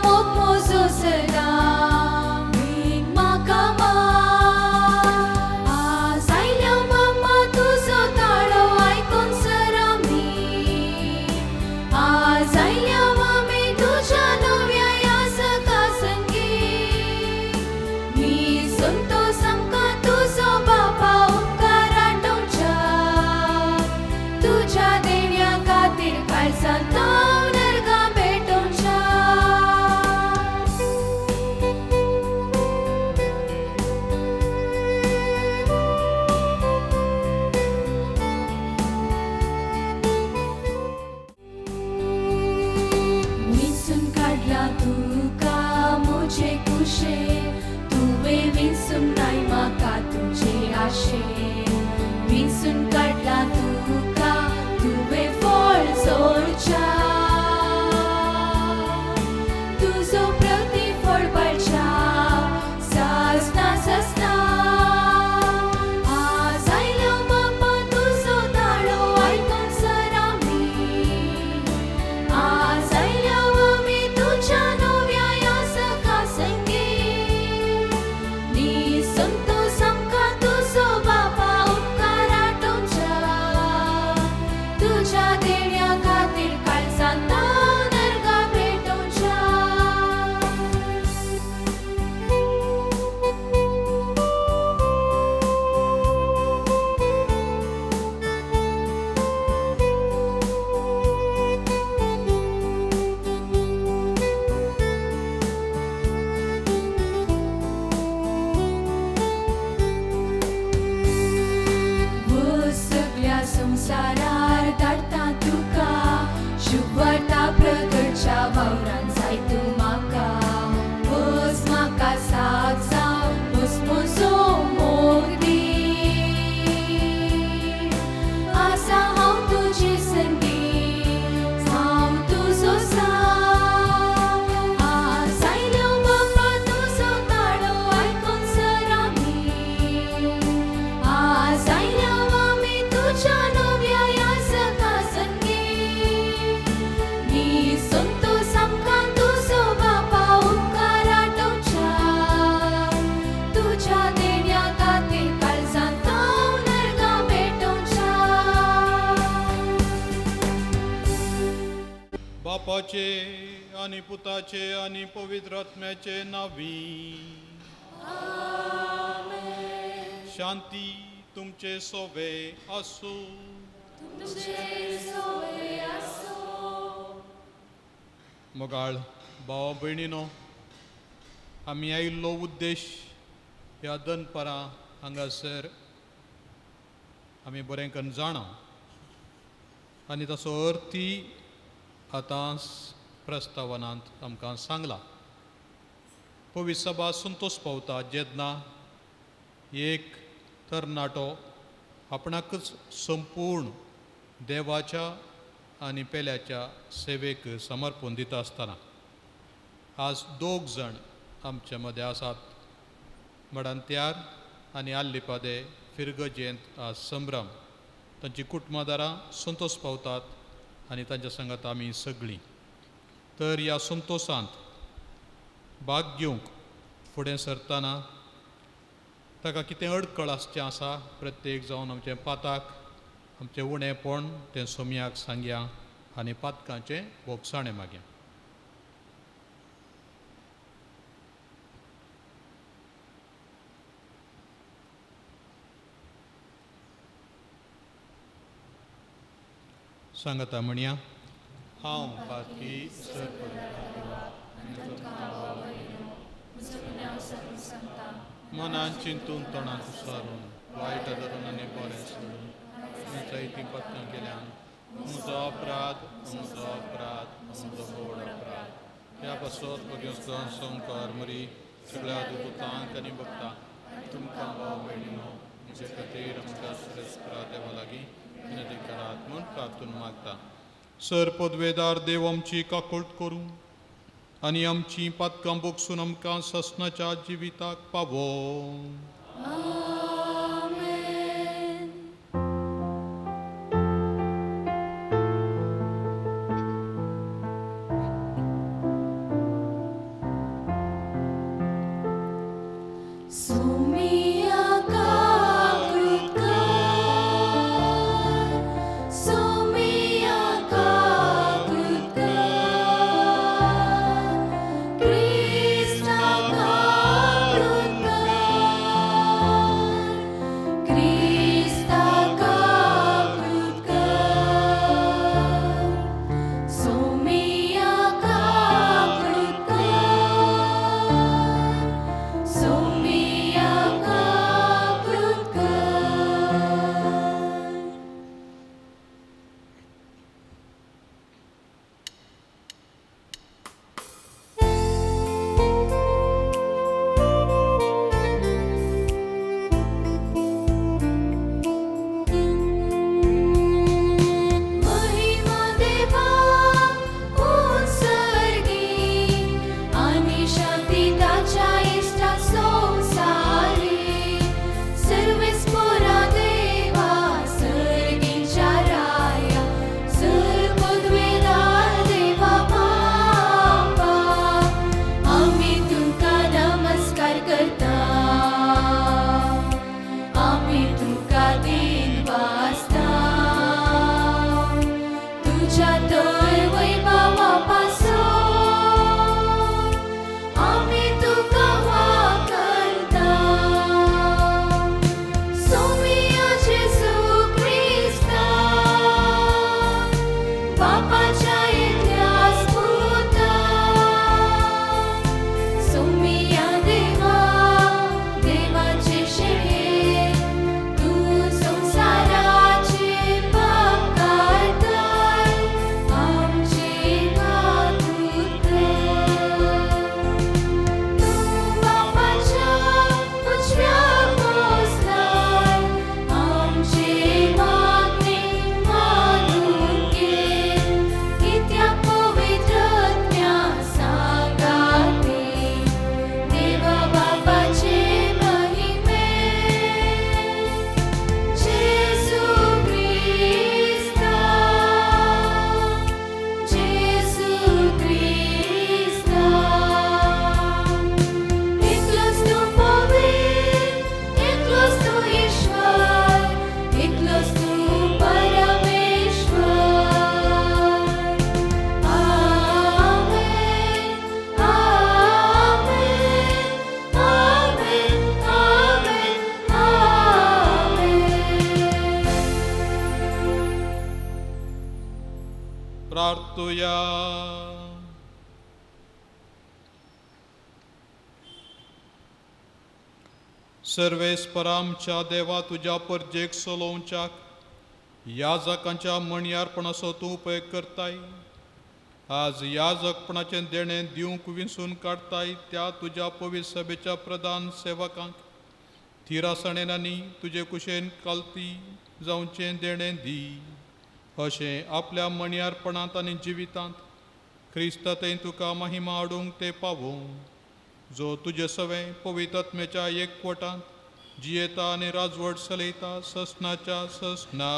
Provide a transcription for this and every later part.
मोग म्हजो सदां मीग म्हाका मार. आज आयल्या बापा तुजो ताळो आयकून सर आमी, आज आयल्या आमी तुज्या नव्या ह्या सखा संगी. मी संतोस आमकां तुजो बापा उपकार आठोवच्या, तुज्या देण्या खातीर काळजांत हांव नर्गां भेटोवच्या. विंचून काडला तुका म्हजे कुशे, तुवें विंचून नाय म्हाका तुजे आशे. विंचून काडला तुका तुवें फळ जोडच्या, तुजो प्रतिफळ पाळच्या सासना सासना. आज आयल्या बापा तुजो ताळो आयकून सर आमी, आज आयल्या आमी तुज्या नव्या ह्या सखा संगी. नी संतोस आमकां तुजो बापा उपकार आठोवच्या, तुज्या देण्या खातीर काळजांत हांव नर्गां भेटोवच्या. व सगळ्या संवसारार धाडटा तुका शुभवार्ता प्रगटच्या वावरान जाय तूं म्हाका. बस म्हाका साथ जावं, बस म्हजो मोग दी, आसा हांव तुजे संगी, हांव तुजो साथ. आज आयल्या बापा तुजो ताळो आयकून सर आमी, आज आयल्या आमी तुज्या नव्या ह्या सखा संगी. नी संतोस आमकां तुजो बापा उपकार आठोवच्या, तुज्या देण्या खातीर काळजांत हांव नर्गां भेटोवच्या. बापाचे आनी पुताचे आनी पवित्र आत्म्याचे नावी. शांती तुमचे सोवे आसूं. मोगाळ भाव भयणीनो, आमी आयिल्लो उद्देश ह्या दनपारां हांगासर आमी बरें करून जाणा आनी ताचो अर्थी आतां प्रस्तावनांत आमकां सांगला. पवित्र सभा संतोश पावता जेन्ना एक तरणाटो आपणाकच संपूर्ण देवाच्या आनी पेल्याच्या सेवेक समर्पण दिता आसतना. आज दोग जाण आमच्या मदें आसात, मडांत्यार आनी आल्लिपादे फिरगजेंत आज संभ्रम. तांची कुटुंबादारां संतोश पावतात आनी तांच्या सांगात आमी सगळीं. तर ह्या संतोशांत भाग घेवंक फुडें सरतना ताका कितें अडकळ आसचें आसा, प्रत्येक जावन आमचें पाताक आमचें उणेपण तें सोमयाक सांगया आनी पातकांचें भोगसाणें मागया. सांगता म्हणया, हांव पातकी सर मनान चिंतून तोंडांत सारून वायट धरून आनी बरें सोडून जायतीं पत्तां केल्यान म्हजो अपराध, म्हजो अपराध, म्हजो व्हड अपराध. ह्या पासत भगेस्त संवकार मरी सगळ्या दुतांक आनी भक्तांक तुमकां भाव भयणीनो म्हजे खातीर आमच्या सुरेस्परा देवा लागीं विनंती करात म्हूण प्रार्थून मागता. सर पदवेदार देव आमची काकूट करूं आनी आमची पातकां बोगसून आमकां ससनाच्या जिविताक पावो. आमेन. प्रार्थुया. सर्वेस्परा आमच्या देवा, तुज्या परजेक सलोवच्याक याजकांच्या मणयारपणाचो तूं उपयोग करताय. आज याजकपणाचें देणें दिवंक विंचून काडताय त्या तुज्या पवित्र सभेच्या प्रधान सेवकांक थिरासणेन आनी तुजे कुशेन कालती जावचें देणें दी. अशें आपल्या मणयारपणांत आनी जिवितांत क्रिस्ता थंय तुका महिमा हाडूंक ते पावूं, जो तुजे सवें पवित्र आत्म्याच्या एकवटांत जियेता आनी राजवट चलयता ससनाच्या ससना.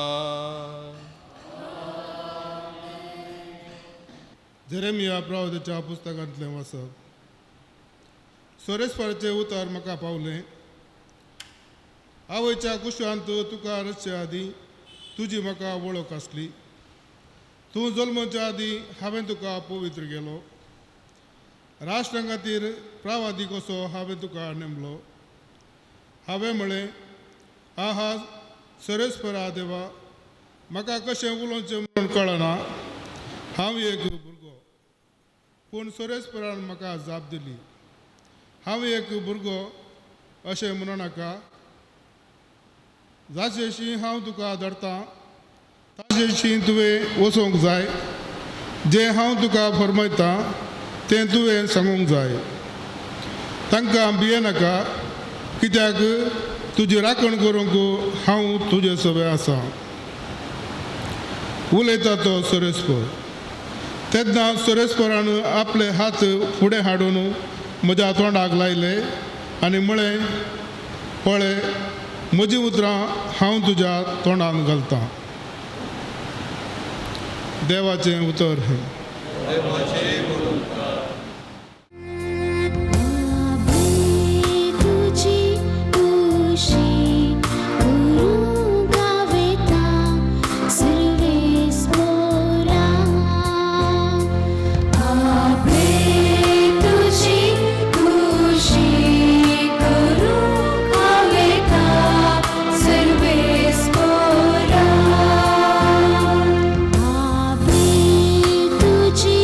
जेरेमिया प्रवादाच्या पुस्तकांतलें वाचप. सोरेस्वराचें उतर म्हाका पावलें. आवयच्या कुशांत तुका रचचे आदीं तुजी म्हाका वळख आसली. तूं जल्मच्या आदीं हांवें तुका पवित्र केलो. राष्ट्रां खातीर प्रावादी कसो हांवें तुका नेमलो. हांवें म्हळें, आहा सरेस्वरा देवा, म्हाका कशें उलोवचें म्हणून कळना, हांव एक भुरगो. पूण सोरेस्वरान म्हाका जाप दिली, हांव एक भुरगो अशें म्हणू नाका. जाचेशी हांव तुका धाडटा ताचेशी तुवें वचूंक जाय. जें हांव तुका फर्मायतां तें तुवें सांगूंक जाय. तांकां भियेनाका, कित्याक तुजी राखण करूंक हांव तुजे सवे आसा. उलयता तो सोरेस्पर. तेन्ना सोरेस्परान आपले हात फुडें हाडून म्हज्या तोंडाक लायले आनी म्हळें, पळय म्हजीं उतरां हांव तुज्या तोंडान घालतां. देवाचें उतर हें. तुजी खुशी करूं गावेता सर्वेस्पोरा. आपले तुजी खुशी करूं गावेता सर्वेस्पोरा. आपले तुजी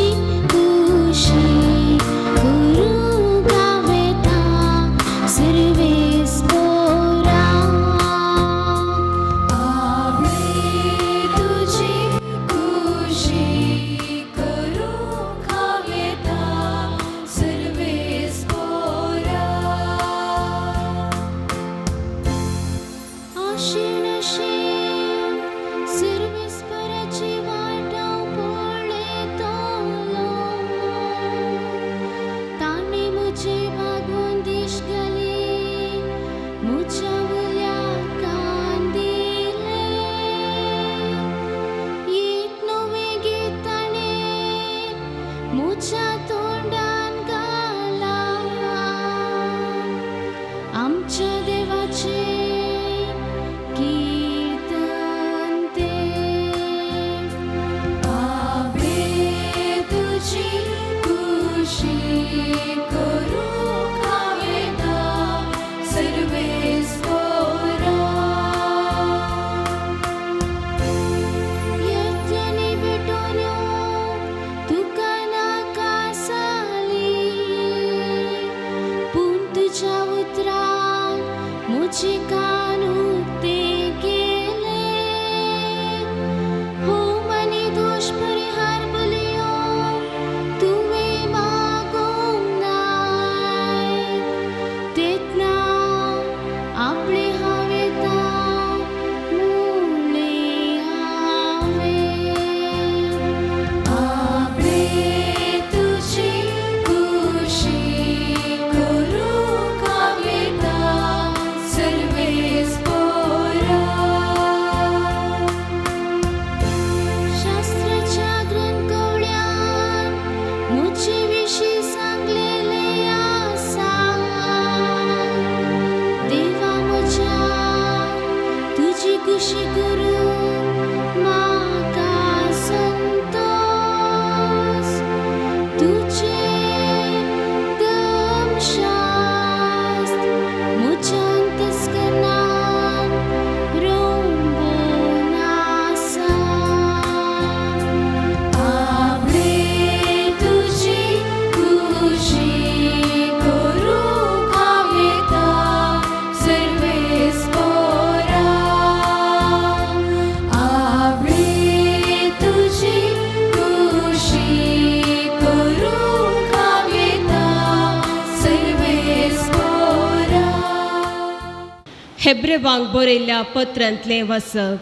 हेब्रेवांक बरयल्ल्या पत्रांतलें वाचप.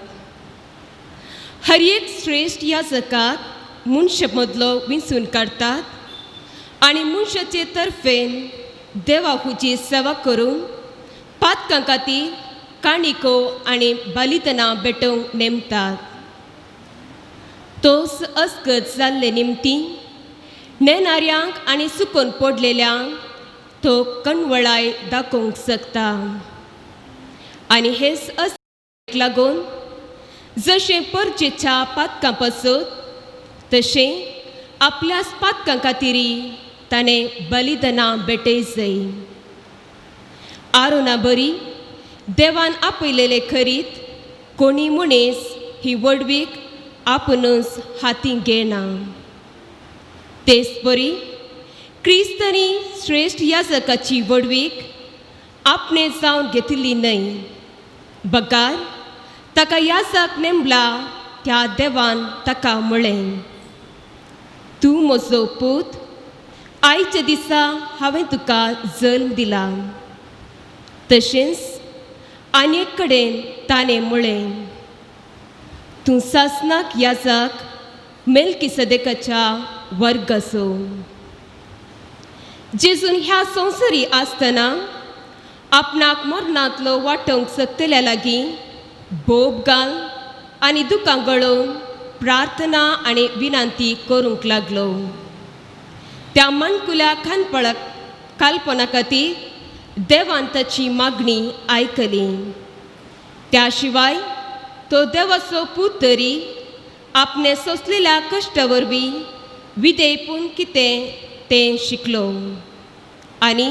हर एक श्रेश्ठ याजकाक मनशा मदलो विंचून काडटात आनी मनशाचे तर्फेन देवा हुजी सेवा करून पातकां खातीर काणिको आनी बलिदानां भेटोवंक नेमतात. तोच अस्कत जाल्ले निमती नेणाऱ्यांक आनी सुकून पडलेल्यांक तो कणवळाय दाखोवंक शकता. आनी हेच अस्क लागून जशें परजेच्या पातकां पासत तशें आपल्याच पातकां खातीर ताणें बलिदानां भेटय जाय. आरोना बरी देवान आपयलेले खरीत कोणी मनीस ही व्हडवीक आपुनूच हाती घेना. तेच परी क्रिस्तांनी श्रेश्ठ याजकाची व्हडवीक आपणे जावन घेतिल्ली न्हय, बगार ताका याजक नेमला त्या देवान ताका म्हळें, तूं म्हजो पूत, आयच्या दिसा हांवें तुका जल्म दिला. तशेंच आनी एक कडेन ताणें म्हळें, तूं सासनाक याजक मेलकी सदेकाच्या वर्गाचो. जेजून ह्या संवसारी आसतना आपणाक मरणांतलो वाटोवंक शकतल्या लागीं बोब घाल आनी दुकां गळोवन प्रार्थना आनी विनंती करूंक लागलो. त्या माणकुल्या खानपळा कालपणा खातीर देवान ताची मागणी आयकली. त्या शिवाय तो देवाचो पूत तरी आपणे सोंसलेल्या कश्टा वरवीं विधेयपून कितें तें शिकलो आनी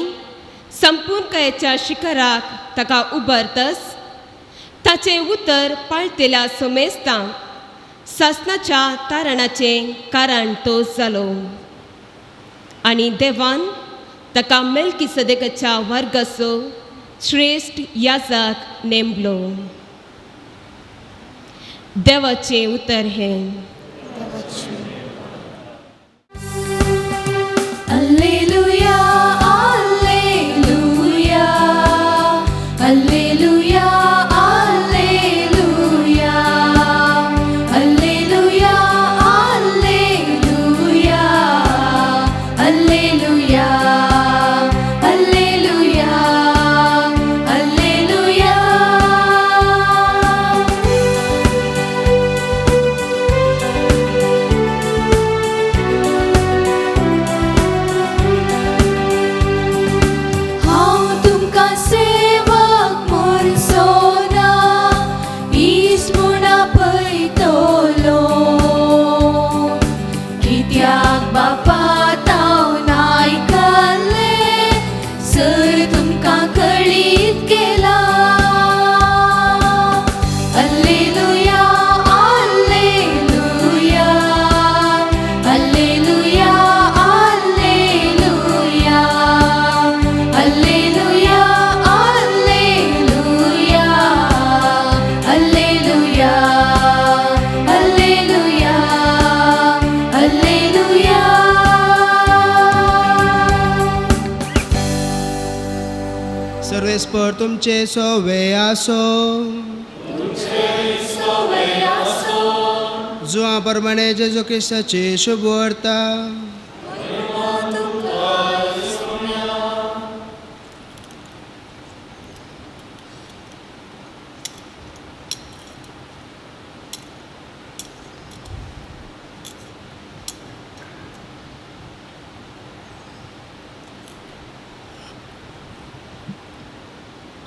संपूर्णकायेच्या शिखराक ताका उबारतस ताचें उतर पाळटेल्या समेस्तांक सासनाच्या तारणाचें कारण तो जालो. आनी देवान ताका मेलकी सदेकाच्या वर्गाचो श्रेश्ठ याजक नेमलो. देवाचें उतर हें. Alleluia, Alleluia, Alleluia, Alleluia, Alleluia, Alleluia, Alleluia, Alleluia, Alleluia. हांव तुमकां सेवक म्हणचो ना, इश्ट म्हूण आपयतलो. कित्याक बापा तावन आयकल्लें सर तुमकां कळीत केलां. Alleluia, Alleluia, Alleluia, Alleluia, Alleluia, Alleluia, Alleluia, Alleluia, Alleluia. सर्वेस्पर तुमचे सोवे आसो. जुआ प्रमाणे जेजू क्रिस्ताची शुभ वार्ता.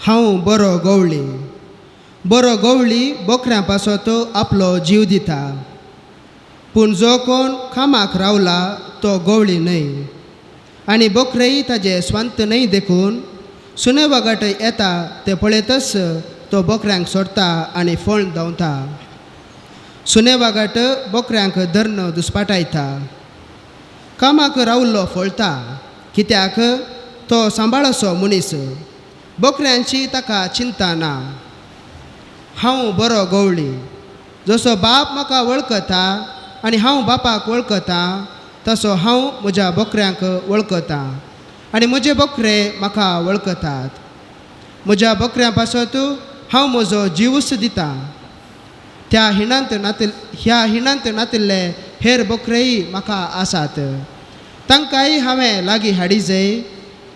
हांव बरो गवळी. बरो गवळी बोकऱ्यां पासत आपलो जीव दिता, पूण जो कोण कामाक रावला तो गवळी न्हय आनी बोकरेय ताजे स्वांत न्हय. देखून सुने वागाट येता ते पळयतच तो बोकऱ्यांक सोडटा आनी फळ धांवता. सुने वागाट बोकऱ्यांक धरून दुस्पाटायता. कामाक रावल्लो फळटा, कित्याक तो सांबाळसो मनीस. बोकऱ्यांची ताका चिंता ना. हांव बरो गवळी. जसो बाप म्हाका वळखता आनी हांव बापाक वळखता, तसो हांव म्हज्या बोकऱ्यांक वळखता आनी म्हजे बोकरे म्हाका वळखतात. म्हज्या बकऱ्यां पासत हांव म्हजो जिवूच दितां. त्या हिणांत नातिल ह्या हिणांत नातिल्ले हेर बकरेय म्हाका आसात, तांकांय हांवें लागीं हाडी जाय,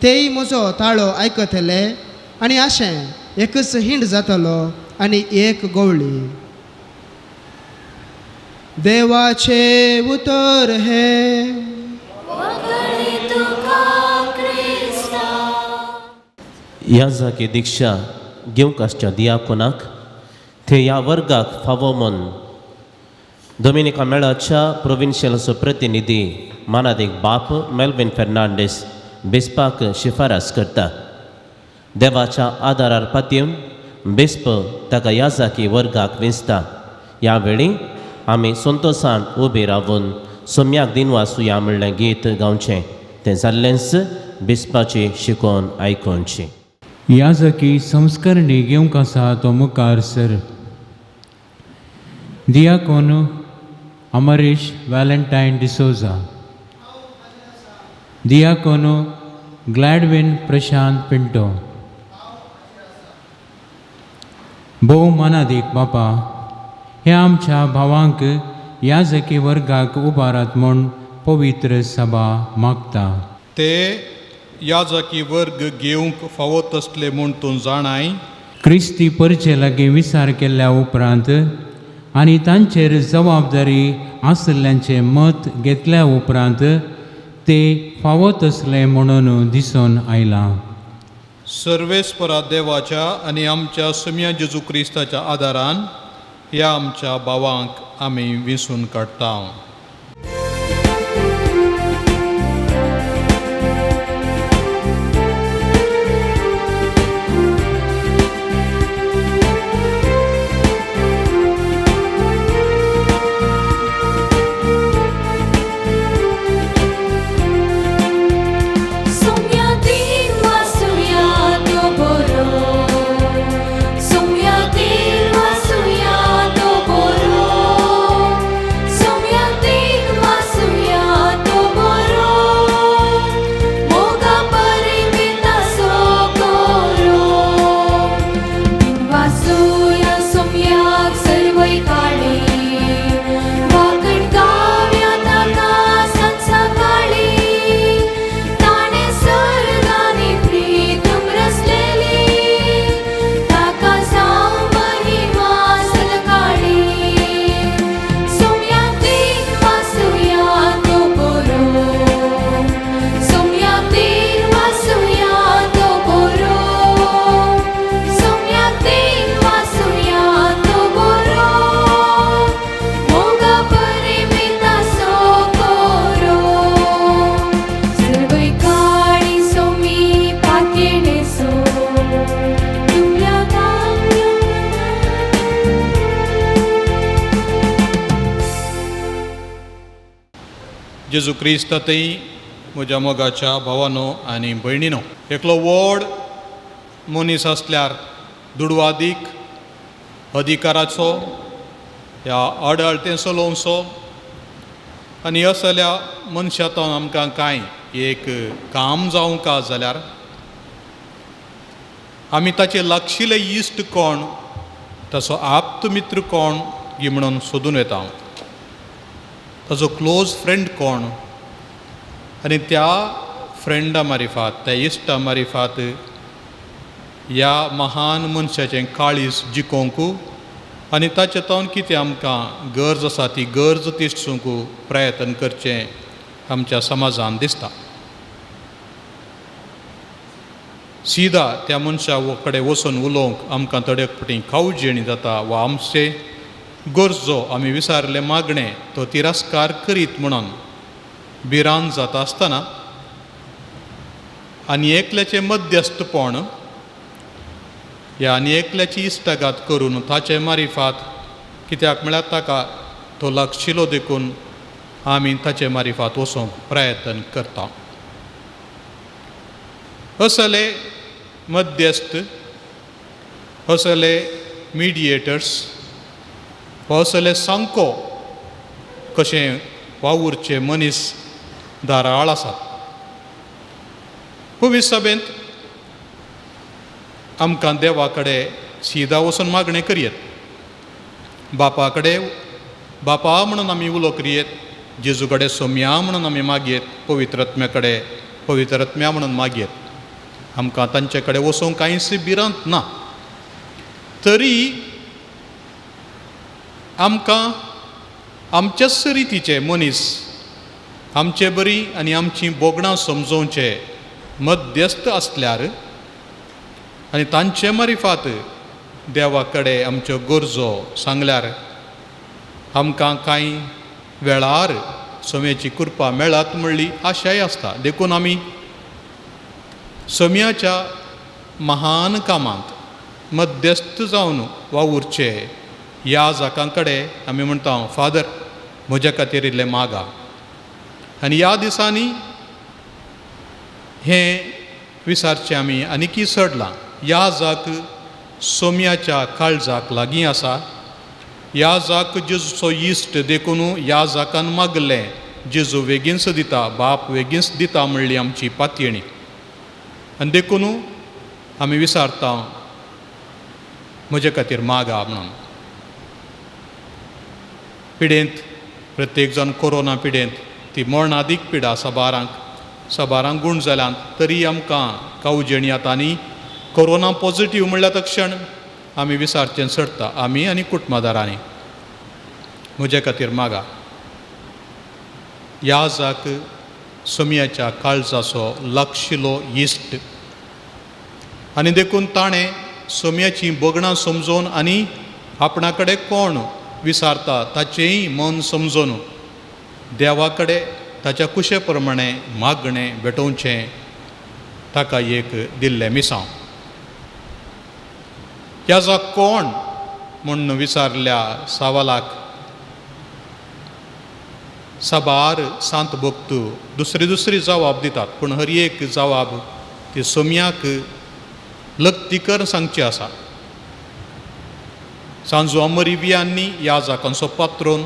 तेय म्हजो ताळो आयकतले आनी अशें एकच हिंड जातलो आनी एक गवळी. देवाचें उतर हें. वगळी तुका क्रिस्ता. ह्या जागे दीक्षा घेवंक आसच्या दियाकोनाक ते ह्या वर्गाक फावो म्हूण दोमिनिका मेळाच्या प्रोविन्शियलाचो प्रतिनिधी मानादीक बाप मेल्विन फेर्नांडीस बिस्पाक शिफारस करता. देवाच्या आदारार पातयेवन बिस्प ताका ह्या जागी वर्गाक विंचता. ह्या वेळी आमी संतोसान उबी रावून सोम्याक दिनवासुया म्हणलें गीत गावचें. तें जाल्लेंच बिस्पाची शिकोवन आयकोवची. याजकी संस्करणी घेवंक आसा तो मुखार सर. दियाकोन अमरीश वॅलेंटायन डिसोजा, दियाकोन ग्लॅडविन प्रशांत पिंटो. भोव मानादीक बापा, ह्या आमच्या भावांक याजकी वर्गाक उबारात म्हूण पवित्र सभा मागता. ते याजकी वर्ग घेवंक फावो तसले म्हूण तूं जाणाय. क्रिस्ती परचे लागीं विचार केल्ल्या उपरांत आनी तांचेर जबाबदारी आशिल्ल्यांचें मत घेतल्या उपरांत ते फावो तसले म्हणून दिसून आयलां. सर्वेस्परा देवाच्या आनी आमच्या सुम्या जेजू क्रिस्ताच्या आदारान ह्या आमच्या भावांक आमी विंचून काडटा. सोम्या दिन वासुया तो बरो, सोम्या दिन वासुया तो बरो, सोम्या दिन वासुया तो बरो, मोगा परिमिता सो करो. दिन वासुया सोम्याक सर्वय काळी, वाकण गाव्या ताका सांजा काळी, ताणें सर्गांनी प्रीतम रचलेली, ताका जावं महिमा सदांकाळी. सोम्या दिन वासुया तो बरो, सोम्या दिन वासुया तो बरो, सोम्या दिन वासुया तो बरो, मोगा परिमिता सो करो. सर्वय काळी सोमी पातयेणे सो तुमल्या जेजू क्रिस्त थंय म्हज्या मोगाच्या भावानो आनी भयणीनो, एकलो व्हड मनीस आसल्यार दुडवादीक अधिकाराचो ह्या आडळतें चलोवचो आनी असल्या मनशांत आमकां कांय एक काम जावंक जाल्यार आमी ताचे लागशिल्ले इश्ट कोण, ताचो आप्त मित्र कोण गी म्हणून सोदून येता, ताचो क्लोज फ्रेंड कोण, आनी त्या फ्रेंडा मारिफात त्या इश्टा मारिफात ह्या महान मनशाचें काळीज जिखोवंक आनी ताचे तावन कितें आमकां गरज आसा ती गरज तिसूंक प्रयत्न करचें आमच्या समाजान दिसता. सिदा त्या मनशा कडेन वचून उलोवंक आमकां थोडे फावटी कावजेणी जाता वा आमचे गरजो आमी विचारले मागणें तो तिरस्कार करीत म्हणून भिरांत जाता आसतना आनी एकल्याचें मध्यस्थपण ह्या आनी एकल्याची इश्टागात करून ताचे मारिफात कित्याक म्हळ्यार ताका तो लागशिलो देखून आमी ताचे मारिफात वचोंक प्रयत्न करता. असले मध्यस्थ, असले मिडिएटर्स वा असले सांको कशें वावुरचे मनीस धाराळ आसात. पवित्र सभेंत आमकां देवा कडेन सिदा वचून मागणें करयेत, बापा कडेन बापा म्हणून आमी उलो करयेत, जेजू कडेन सोम्या म्हणून आमी मागयेत, पवित्र आत्म्या कडेन पवित्र आत्म्या म्हणून मागयेत. आमकां तांचे कडेन वचूंक कांयच भिरांत ना. तरी आमकां आमच्याच रितीचे मनीस आमचे बरी आनी आमचीं भोगणां समजोवचे मध्यस्थ आसल्यार आनी तांचे मारिफात देवा कडेन आमच्यो गरजो सांगल्यार आमकां कांय वेळार सोम्याची कृपा मेळत म्हणली आशाय आसता. देखून आमी सोम्याच्या महान कामांत मध्यस्थ जावन वावुरचे ह्या जाकां कडेन आमी म्हणटा, फादर म्हज्या खातीर इल्लें मागा. आनी ह्या दिसांनी हें विसारचें आमी आनीकय चडलां. ह्या जाक सोम्याच्या काळजाक लागीं आसा, ह्या जाक जेजूचो इश्ट, देखून ह्या जाकान मागलें जेजू वेगींच दिता, बाप वेगींच दिता म्हणली आमची पातयेणी. आनी देखून आमी विसारता म्हजे खातीर मागा म्हणून. पिडेंत प्रत्येक जाण कोरोना पिडेंत, ती मरणादीक पिडा साबारांक साबारांक गूण जाल्यात, तरी आमकां कावजेणी आतां आनी कोरोना पॉजिटीव म्हणल्यार तक्षण आमी विसारचें चडटा, आमी आनी कुटुंबादारांनी. म्हजे खातीर मागा. ह्या जाक सोम्याच्या काळजाचो लागशिलो इश्ट आनी देखून ताणें सोम्याचीं भोगणां समजोवन आनी आपणा कडेन कोण विसारता ताचेंय मन समजोवन देवा कडेन ताच्या कुशे प्रमाणें मागणें भेटोवचें ताका एक दिल्लें मिसांव. ह्या जाक कोण म्हूण विचारल्या सवालाक साबार सांत भक्त दुसरी दुसरी जवाब दितात, पूण हर एक जवाब ती सोम्याक लक्तीकर सांगची आसा. सांजो अमरिबियांनी ह्या जाकांचो पात्रोन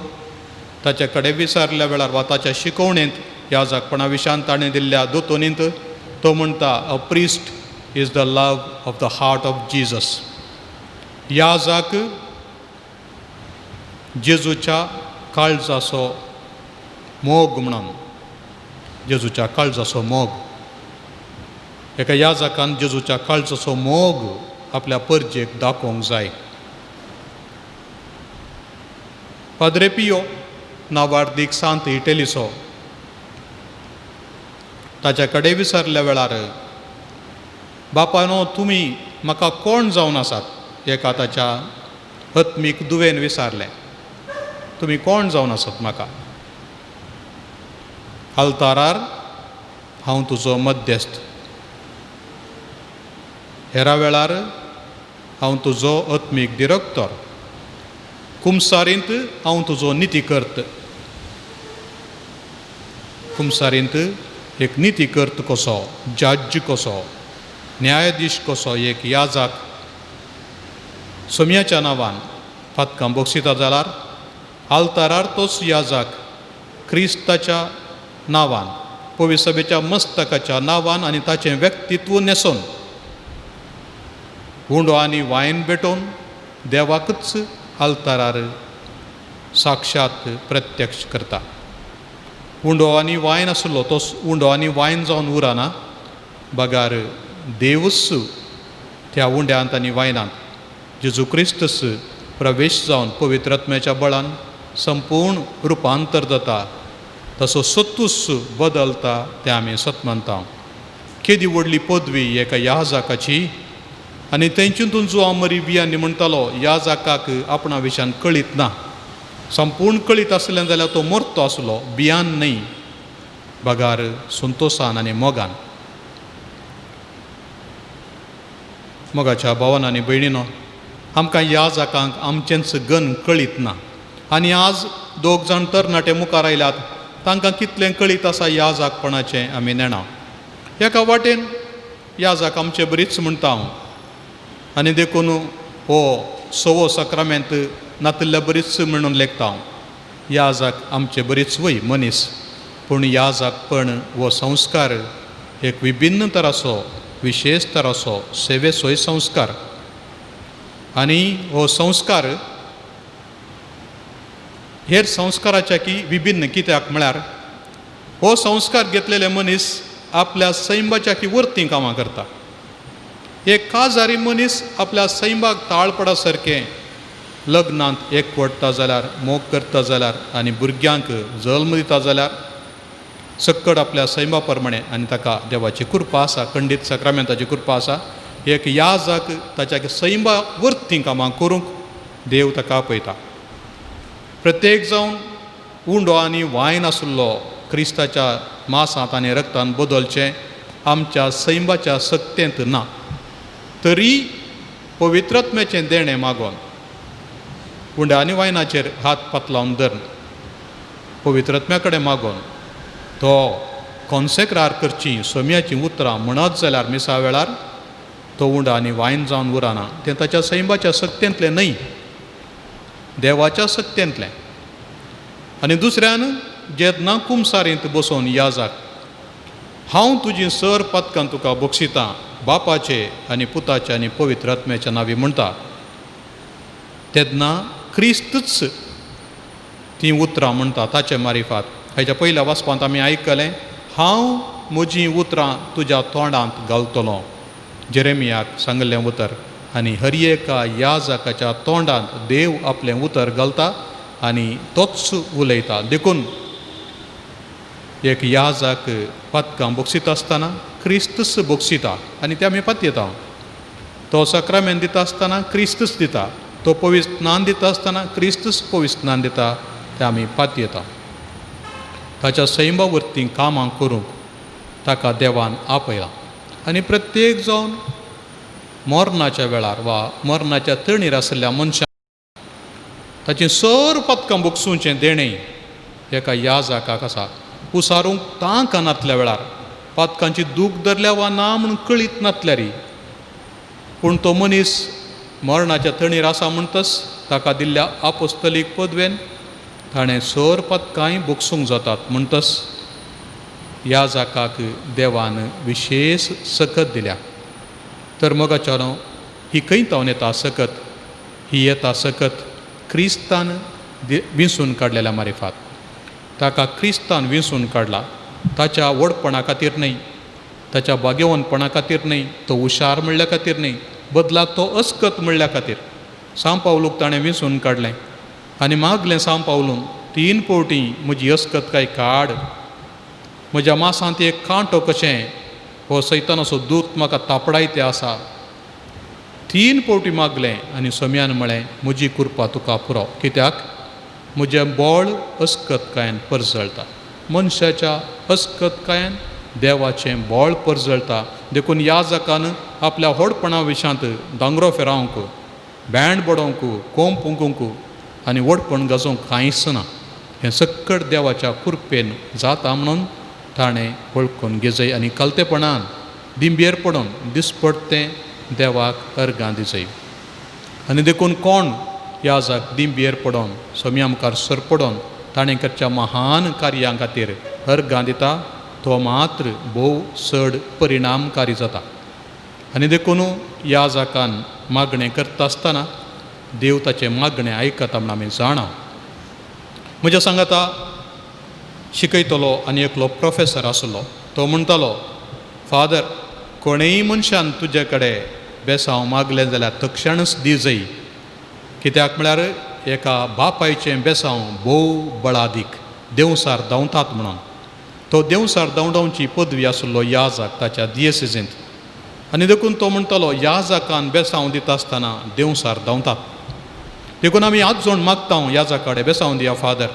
ताच्या कडेन विचारल्या वेळार वा ताच्या शिकवणेंत ह्या जाकपणा विशान ताणें दिल्ल्या दोतोनींत तो म्हणटा, a priest is the love of the heart of Jesus. ह्या जाक जेजूच्या काळजाचो मोग म्हणून, जेजूच्या काळजाचो मोग. एका ह्या जाकान जेजूच्या काळजाचो मोग आपल्या परजेक दाखोवंक जाय. पाद्रे पियो नावार्दीक सांत इटेलीचो ताच्या कडेन विचारल्या वेळार, बापानो तुमी म्हाका कोण जावन आसात? एका ताच्या आत्मीक दुवेन विचारलें, तुमी कोण जावन आसात म्हाका? आल्तारार हांव तुजो मध्यस्थ, हेरा वेळार हांव तुजो आत्मीक दिरक्तर, कुमसारींत हांव तुजो नितीकर्त. कुमसारींत एक नितीकर्त कसो, जज कसो, न्यायाधीश कसो एक याजाक सोम्याच्या नांवान पातकां बोगसिता जाल्यार आल्तारार तोच याजाक क्रिस्ताच्या नांवान, पविसभेच्या मस्तकाच्या नांवान आनी ताचें व्यक्तित्व न्हेसोवन उंडो आनी वायन भेटोवन देवाकच आल्तारार साक्षात प्रत्यक्ष करता. उंडो आनी वायन आसलो तो उंडो आनी वायन जावन उरना, बगार देवूच त्या उंड्यांत आनी वायनांत जेजू क्रिस्तस प्रवेश जावन पवित्र आत्म्याच्या बळान संपूर्ण रुपांतर जाता, तसो सत्तूस बदलता तें आमी सत मानता. केदी व्हडली पदवी एका ह्या जाकाची. आनी तेंच्यातून जो अमरी बियांनी म्हणटालो ह्या जाकाक आपणा विशयान कळीत ना, संपूर्ण कळीत आसलें जाल्यार तो मरतो आसलो, बियान न्हय बगार संतोसान आनी मोगान. मोगाच्या भावान आनी भयणीनो, आमकां ह्या जाकांक आमचेंच गन कळीत ना. आनी आज दोग जाण तरणाटे मुखार आयल्यात, तांकां कितलें कळीत आसा ह्या जाकपणाचें आमी नेणा. एका वाटेन ह्या जाक आमचे बरीच म्हणटा हांव, आनी देखून हो सवो साक्रामेंत नातिल्ल्या बरीच म्हणून लेखता हांव. ह्या जाक आमचे बरीच वय मनीस, पूण ह्या जाकपण हो संस्कार एक विभिन्न तराचो विशेश तराचो सेवेचोय संस्कार. आनी हो संस्कार हेर संस्काराच्या की विभिन्न, कित्याक म्हळ्यार हो संस्कार घेतलेले मनीस आपल्या सैमाच्या की वरतीं कामां करता. एक काजारी मनीस आपल्या सैमाक ताळ पडा सारकें लग्नांत एकवटता जाल्यार, मोग करता जाल्यार आनी भुरग्यांक जल्म दिता जाल्यार सक्कड आपल्या सैमा प्रमाणें, आनी ताका देवाची कृपा आसा, खंडीत साक्रामेंताची कृपा आसा. एक याजाक ताच्या सैमा वरतीं कामां करूंक देव ताका आपयता. प्रत्येक जावन उंडो आनी वायन आशिल्लो क्रिस्ताच्या मासांत आनी रक्तान बदलचें आमच्या सैमाच्या सक्तेंत ना, तरी पवित्रत्म्याचें देणें मागोन उंड्या आनी वायनाचेर हात पातलावन धरून पवित्रत्म्या कडेन मागोन तो कॉन्सेक्रार करची सोम्याचीं उतरां म्हणत जाल्यार मिसा वेळार तो उंडो आनी वायन जावन उरना. तें ताच्या सैमाच्या सक्तेंतलें न्हय, देवाच्या सक्तेंतलें. आनी दुसऱ्यान जेन्ना कुमसारींत बसोवन याजाक हांव तुजी सर पातकां तुका बक्षितां बापाचे आनी पुताचे आनी पवित्र आत्म्याच्या नांवी म्हणटा, तेन्ना क्रिस्तूच तीं उतरां म्हणटा ताचे मारिफात. हाच्या पयल्या वाचपांत आमी आयकलें, हांव म्हजीं उतरां तुज्या तोंडांत घालतलो, जेरेमियाक सांगिल्लें उतर. आनी हर एका याजकाच्या तोंडांत देव आपलें उतर घालता आनी तोच उलयता. देखून एक याजक पातकां बक्षिता आसतना क्रिस्तूच बक्षिता आनी ते आमी पातयेता. तो साक्रामेंत दिता आसतना क्रिस्तूच दिता, तो पवित्र स्नान दिता आसतना क्रिस्तूच पवित्र स्नान दिता, ते आमी पातयेता. ताच्या सैमा वरतीं कामां करूंक ताका देवान आपयला. आनी प्रत्येक जावन मरणाच्या वेळार वा मरणाच्या तणीर आशिल्ल्या मनशाक ताचीं सर पदकां बगसुचें देणें एका याजकाक आसा. उसारूंक तांक नातल्या वेळार पातकांची दूख धरल्या वा ना म्हूण कळीत नातल्यारी, पूण तो मनीस मरणाच्या तणीर आसा म्हणटच ताका दिल्ल्या आपोस्तलीक पदवेन ताणें सर पदकांय बगसूंक जातात. म्हणटच याजकाक देवान विशेश सकत दिल्या. तर मोगाच्यानो, ही खंय तावन येता सकत? ही येता सकत क्रिस्तान विंचून काडलेल्या मारिफात. ताका क्रिस्तान विंचून काडला ताच्या व्हडपणा खातीर न्हय, ताच्या भाग्यवंतपणा खातीर न्हय, तो हुशार म्हणल्या खातीर न्हय, बदलाक तो अस्कत म्हणल्या खातीर. सांव पावलूक ताणें विंचून काडलें आनी मागलें सांव पावलून 3 फावटी म्हजी अस्कत काय काड, म्हज्या मासांत एक कांटो कशें हो सैतानाचो दूत म्हाका तापडायते आसा. 3 फावटी मागलें आनी सोम्यान म्हळें म्हजी कृपा तुका पुरो, कित्याक म्हजें बळ अस्कतकायेन परजळटा. मनशाच्या अस्कतकायेन देवाचें बळ परजळटा. देखून याजकान आपल्या व्हडपणा विशांत दांगरो फेरावंक, बँड बडोवंक, कोंब फुंकूंक आनी व्हडपण गाजोवंक कांयच ना. हें सक्कड देवाच्या कृपेन जाता म्हणून ताणें वळखून घेजय आनी कलतेपणान दिंबेर पडून दिसपडतें देवाक अर्गां दिजय. आनी देखून कोण याजक दिंबेर पडोन सोम्या मुखार सरपडोन ताणें करच्या महान कार्यां खातीर अर्गां दिता तो मात्र भोव चड परिणामकारी जाता. आनी देखून याजकान मागणें करता आसतना देव ताचें मागणें आयकता म्हूण आमी जाणा. म्हज्या सांगाता शिकयतलो आनी एकलो प्रोफेसर आसलो, तो म्हणटालो, फादर कोणेय मनशान तुजे कडेन बेसांव मागलें जाल्यार तक्षणच दी जय, कित्याक म्हळ्यार एका बापायचें बेसांव भोव बळादीक देंवसार धांवतात म्हणून. तो देंवसार धांवडावची पदवी आशिल्लो याजक ताच्या दियेसेजींत. आनी देखून तो म्हणटालो याजकान बेसांव दिता आसतना देंवसार धांवतात, देखून आमी हात जोड मागता याजा कडेन बेसांव दिया फादर,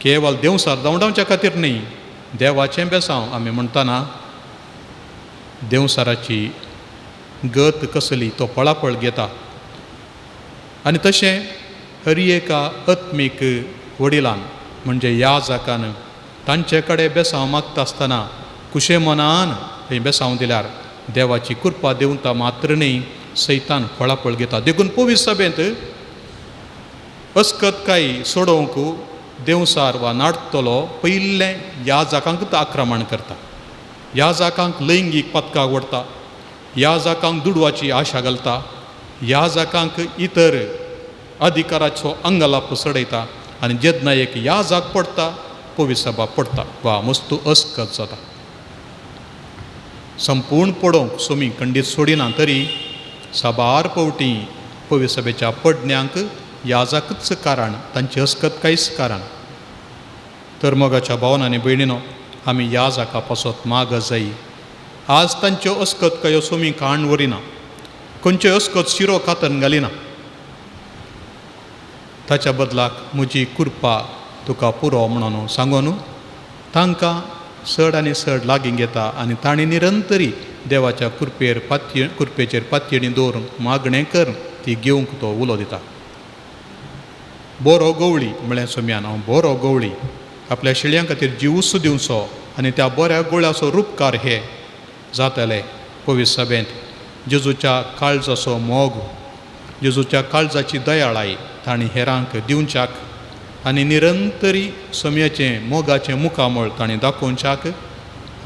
केवल देंवसार धांवडावच्या खातीर न्हय, देवाचें बेसांव आमी म्हणटना देंवसाराची गत कसली तो पळापळ घेता. आनी तशें हर एका आत्मीक वडिलान म्हणजे याजकान तांचे कडेन बेसांव मागता आसतना कुशे मनान थंय बेसांव दिल्यार देवाची कृपा देंवता मात्र न्हय, सैतान फळाफळ घेता. देखून पवित्र सभेंत अस्कत काय सोडोवंक देंवसार वा नाडतलो पयलें याजकांकूच आक्रमण करता. याजकांक लैंगीक पथकाक व्हरता, याजकांक दुडवाची आशा घालता, याजकांक इतर अधिकाराचो अंगलाप चडयता आनी जेन्ना एक याजक पडटा पवित्र सभा पडटा वा मस्तू अस्कत जाता. संपूर्ण पडोवंक सोमी खंडीत सोडिना तरी साबार पावटी पवित्र सभेच्या पडण्यांक याजकच कारण, तांची अस्कत कांयच कारण. तर मोगाच्या भावन आनी भयणीनो, आमी याजका पासत माग जाय. आज तांच्यो अस्कत कांय सोमी काण व्हरिना, खंयच्यो अस्कत शिरो कातन घालिना. ताच्या बदलाक म्हजी कृपा तुका पुरो म्हणून सांगून तांकां चड आनी चड लागीं घेता आनी तांणी निरंतरी देवाच्या कृपेर पातये कृपेचेर पातयेणी दवरून मागणें कर ती घेवंक तो उलो दिता. बरो गवळी म्हळ्यार सोम्यान हांव बरो गवळी आपल्या शेळयां खातीर जिवूच दिवचो आनी त्या बऱ्या गोळ्याचो रुपकार हे जातले पवित्र सभेंत. जेजूच्या काळजाचो मोग, जेजूच्या काळजाची दयाळाय तांणी हेरांक दिवच्याक आनी निरंतरी सोम्याचें मोगाचें मुखामळ तांणी दाखोवच्याक,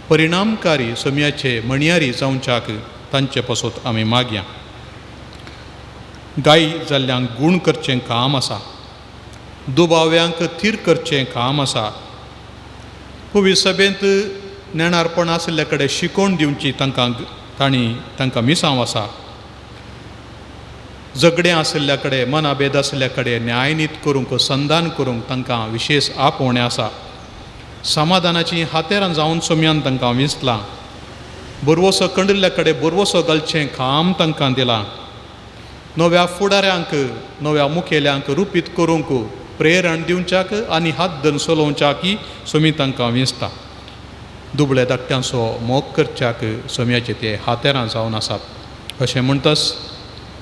परिणामकारी सोम्याचे म्हणयारी जावच्याक तांचे पासत आमी मागया. गाय जाल्ल्यांक गूण करचें काम आसा, दुबाव्यांक थीर करचें काम आसा. पवित्र सभेंत नेणारपण आशिल्ल्या कडेन शिकोवन दिवची तांकां तांणी तांकां मिसांव आसा. झगडें आशिल्ल्या कडेन, मनाभेद आशिल्ल्या कडेन न्यायनीत करूंक, संधान करूंक तांकां विशेश आपोवणें आसा. समाधानाची हातेरां जावन सोम्यान तांकां विंचलां. बरवसो कंडिल्ल्या कडेन बरवसो घालचें काम तांकां दिलां. नव्या फुडाऱ्यांक, नव्या मुखेल्यांक रुपीत करूंक प्रेरण दिवच्याक आनी हात धरून चलोवच्याकय सोमी तांकां विंचता. दुबळे धाकट्यांचो मोग करच्याक सोम्याचे ते हातेरां जावन आसात. अशें म्हणटच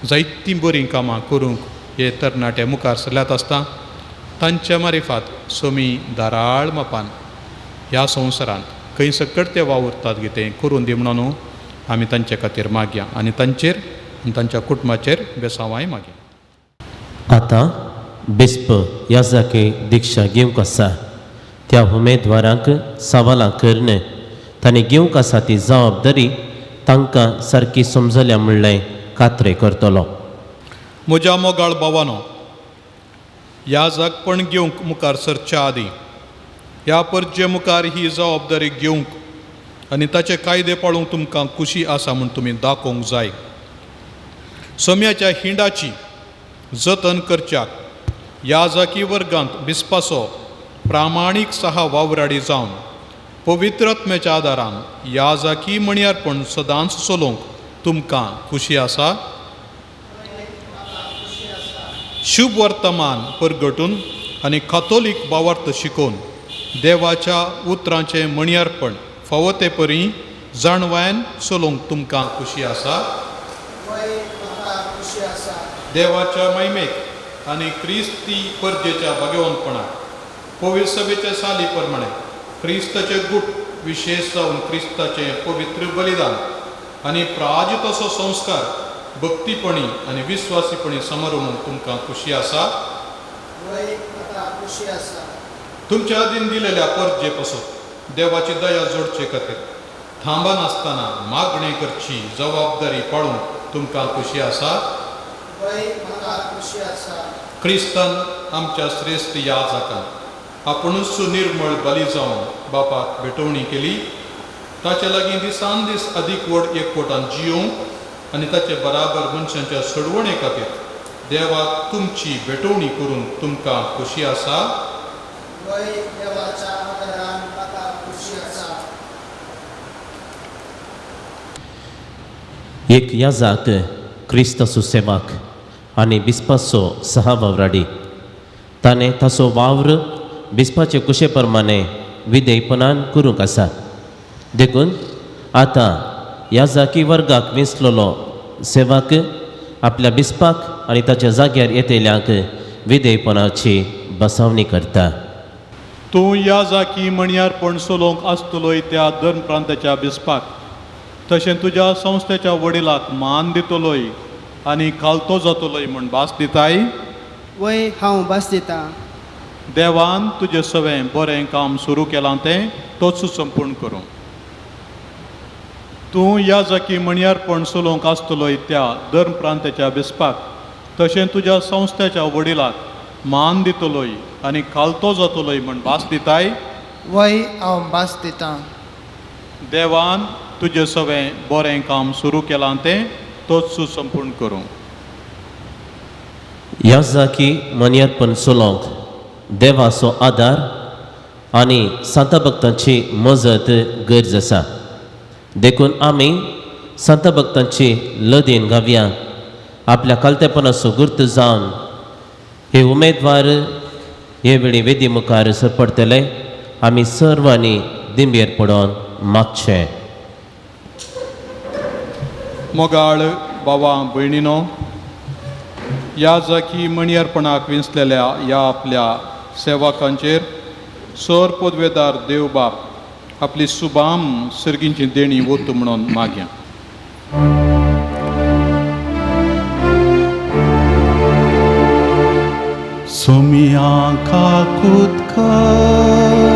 जायतीं बरीं कामां करूंक हे तरणाटे मुखार सरल्यात आसता तांच्या मारिफात सोमी धाराळ मापान ह्या संवसारांत खंय सकट ते वावुरतात कितें करून दी म्हणून आमी तांचे खातीर मागया आनी तांचेर आनी तांच्या कुटुंबाचेर बेसांवाय मागया. आतां बिस्प याजकी दीक्षा घेवंक आसा त्या उमेदवारांक सवालां करून तांणी घेवंक आसा ती जबाबदारी तांकां सारकी समजल्या म्हणलें खात्री करतलो. म्हज्या मोगाळ भावानो, याजकपण घेवंक मुखार सरच्या आदीं ह्या परजे मुखार ही जबाबदारी घेवंक आनी ताचे कायदे पाळूंक तुमकां खुशी आसा म्हूण तुमी दाखोवंक जाय. सोम्याच्या हिंडाची जतन करच्याक याजकी वर्गांत बिस्पाचो प्रामाणीक सहा वावराडी जावन पवित्रत्मेच्या आदारान याजकी म्हणयारपण सदांच चलोवंक तुमकां खुशी आसा. शुभ वर्तमान परगटून आनी कातोलीक भावार्थ शिकोवन देवाच्या उतरांचें म्हणयारपण फावो ते परी जाणवायन चलोवंक तुमकां खुशी आसा. देवाच्या महिमेक आनी क्रिस्ती परजेच्या भाग्यवंतपणाक पवित्र सभेच्या साली प्रमाणे क्रिस्ताचे गुट विशेश जावन क्रिस्ताचें पवित्र बलिदान आनी प्राजित असो संस्कार भक्तीपणी आनी विस्वासीपणी समारोह तुमकां खुशी आसा. तुमच्या आदीन दिलेल्या परजे पासून देवाची दया जोडचे खातीर थांबनासतना मागणी करची जबाबदारी पाळूंक तुमकां खुशी आसा. क्रिस्तान आमच्या श्रेश्ठ याजकान आपुणूच निर्मळ बली जावन बापाक भेटवणी केली. ताचे लागीं दिसान दीस अदीक व्हड एकवटान जियोवंक आनी ताचे बराबर मनशांच्या सोडवणे खातीर देवाक तुमची भेटवणी करून तुमकां खुशी आसा. एक याजक क्रिस्ताचो सेवक आनी बिस्पाचो सहा वावराडी ताणें ताचो वावर बिस्पाचे कुशे प्रमाणे विधेयपणान करूंक आसा. देखून आतां याजकी वर्गाक वेंचलेलो सेवक आपल्या बिस्पाक आनी ताच्या जाग्यार येतल्यांक विधेयपणाची बसावणी करता. तूं याजकी म्हणयारपण चलोवंक आसतलोय त्या धर्म प्रांताच्या बिस्पाक, तशें तुज्या संस्थेच्या वडिलाक मान दितलोय आनी खालतो जातलोय म्हूण भास दिताय. वय हांव भास दितां. देवान तुजें सवें बरें काम सुरू केलां तें तोच संपूर्ण करूं. तूं ह्या जाकी म्हणयारपण चलोवंक आसतलोय त्या धर्म प्रांताच्या बेसपाक तशें तुज्या संस्थेच्या वडिलाक मान दितलोय आनी खालतो जातलोय म्हण भास दिताय. वय, हांव भास दितां. देवान तुजें सगळें बरें काम सुरू केलां तें तोच सुसंपूर्ण करूं. ह्या जाकी मनयार्पण चलोवंक देवाचो आदार आनी सांता भक्तांची मजत गरज आसा. देखून आमी सांता भक्तांची लदीन गावया. आपल्या कालतेपणाचो गुर्त जावन हे उमेदवार हे वेळी वेदी मुखार सरपडटले. आमी सर्वांनी दिंबेर पडोन मागचें. मोगाळ बाबा भयणीनो, ह्या जाकी म्हणयारपणाक विंचलेल्या ह्या आपल्या सेवकांचेर सर पदवेदार देवबाप आपली सुबाम सर्गींची देणी वतू म्हणून मागया. सोमिया काकूत कर,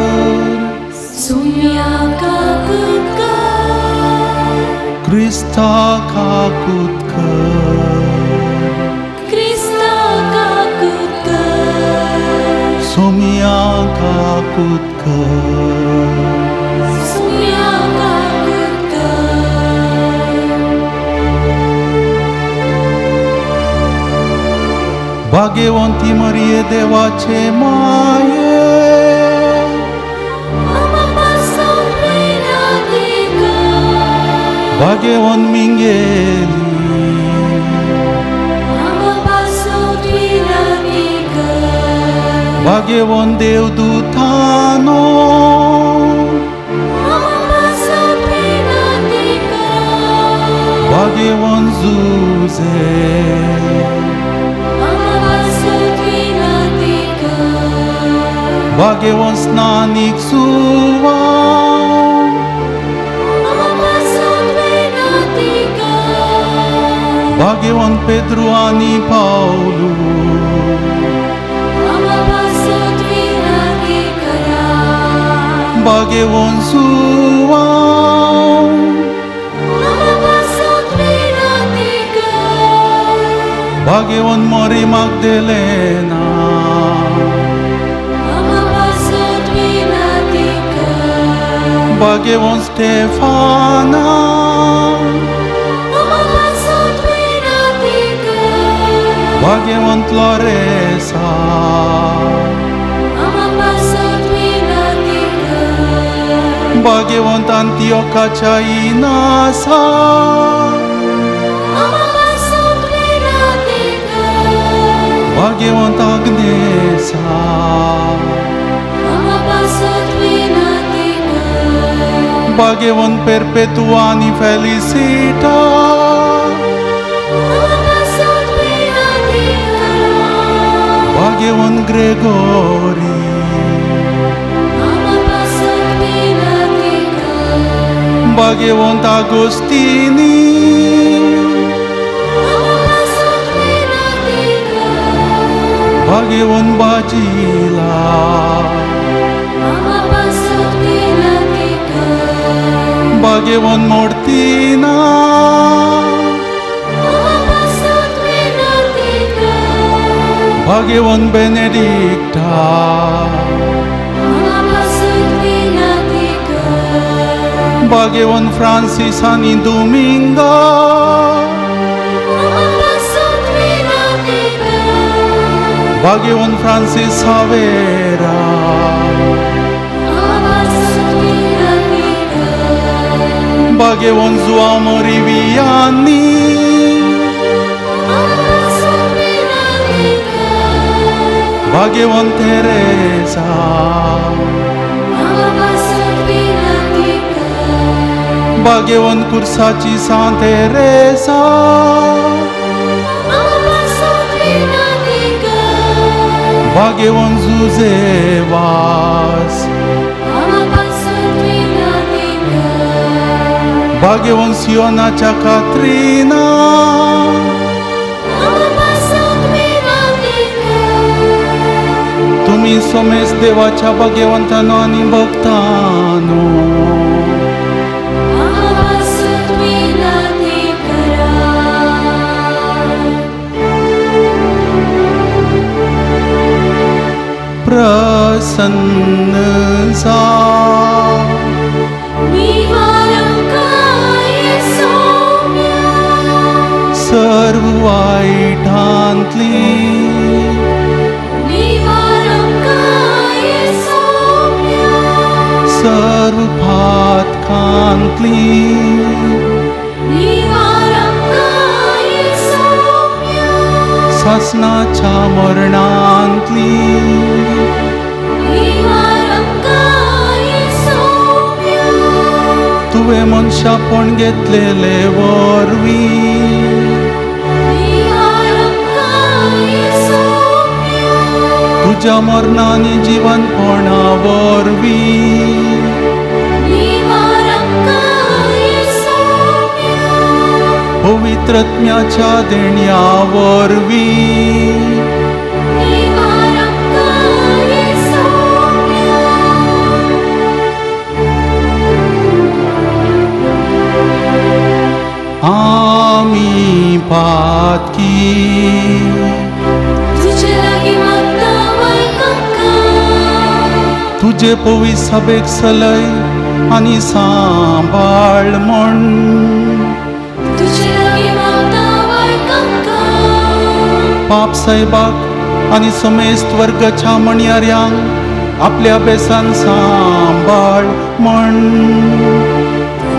सुम्या काकूत कर, क्रिस्ता काकूत कर, क्रिस्ता काकूत कर, सोमिया काकूत कर, सुम्या काकूत कर. भाग्यवंती मरिये देवाचे माये, आमा पासून विनंती कर, भाग्यवंत मिंगेली, आमा पासून विनंती कर, भाग्यवंत देवदूतानो, आमा पासून विनंती कर, भाग्यवंत जुझे, आमा पासून विनंती कर, भाग्यवंत स्नानीक सुवा, आमा पासून विनंती कर, भाग्यवंत पेद्रू आनी पावलू, आमा पासून विनंती करा, भाग्यवंत सुवा, आमा पासून विनंती कर, भाग्यवंत मोरी मागदेलेना, आमा पासून विनंती कर, भाग्यवंत स्टेफाना, आमा पासून विनंती कर, भाग्यवंत लॉरेसा, आमा पासून विनंती कर, भाग्यवंत अंतियोकाच्या इनासा, आमा पासून विनंती कर, भाग्यवंत आग्नेसा, आमा पासून विनंती कर, भाग्यवंत पेरपेतुआ आनी फेलिसिटा, आमा पासून विनंती कर, भाग्यवंत ग्रेगोरी, आमा पासून विनंती कर, भाग्यवंत आगोस्तिनी, आमा पासून विनंती कर, भाग्यवंत बाजिला, आमा पासून विनंती कर, भाग्यवंत मोर्तिना, आमा पासून विनंती कर, भाग्यवंत बेनेडिक्टा, आमा पासून विनंती कर, भाग्यवंत फ्रांसीस आनी दुमिंगा, आमा पासून विनंती कर, भाग्यवंत फ्रांसीस सावेरा, आमा पासून विनंती कर, भाग्यवंत जुआंव मोरिवियानी, आमा पासून विनंती कर, भाग्यवंत तेरेसा, आमा पासून विनंती कर, भाग्यवंत कुर्साची सांत तेरेसा, आमा पासून विनंती कर, भाग्यवंत जुझेवास, आमा पासून विनंती कर, भाग्यवंत सियोनाच्या कात्रिना, आमा पासून विनंती कर, तुमी सोमेस देवाच्या भाग्यवंतानो आनी भक्तानो, आमा पासून प्रसन्न जा. निवार आमकां सोम्या. सर्व वायटांतली निवार आमकां सोम्या. सर्व पातकांतली निवार आमकां सोम्या. सासनाच्या मरणांतली निवार आमकां सोम्या. तुवें मनशापण घेतलेले वरवीं निवार आमकां सोम्या. तुज्या मरणांनी जिवनपणा वरवीं निवार आमकां सोम्या. पवित्रत्म्याच्या देण्या वरवीं निवार आमकां सोम्या. आमी पातकी तुजे लागीं मागता वयर आमकां. तुजे पवित्र सभेक सलय आनी सांबाळ म्हण तुजे लागीं मागता वयर आमकां. पाप साहेबाक आनी समेस्त वर्गाच्या म्हणयाऱ्यांक आपल्या बेसान सांबाळ म्हण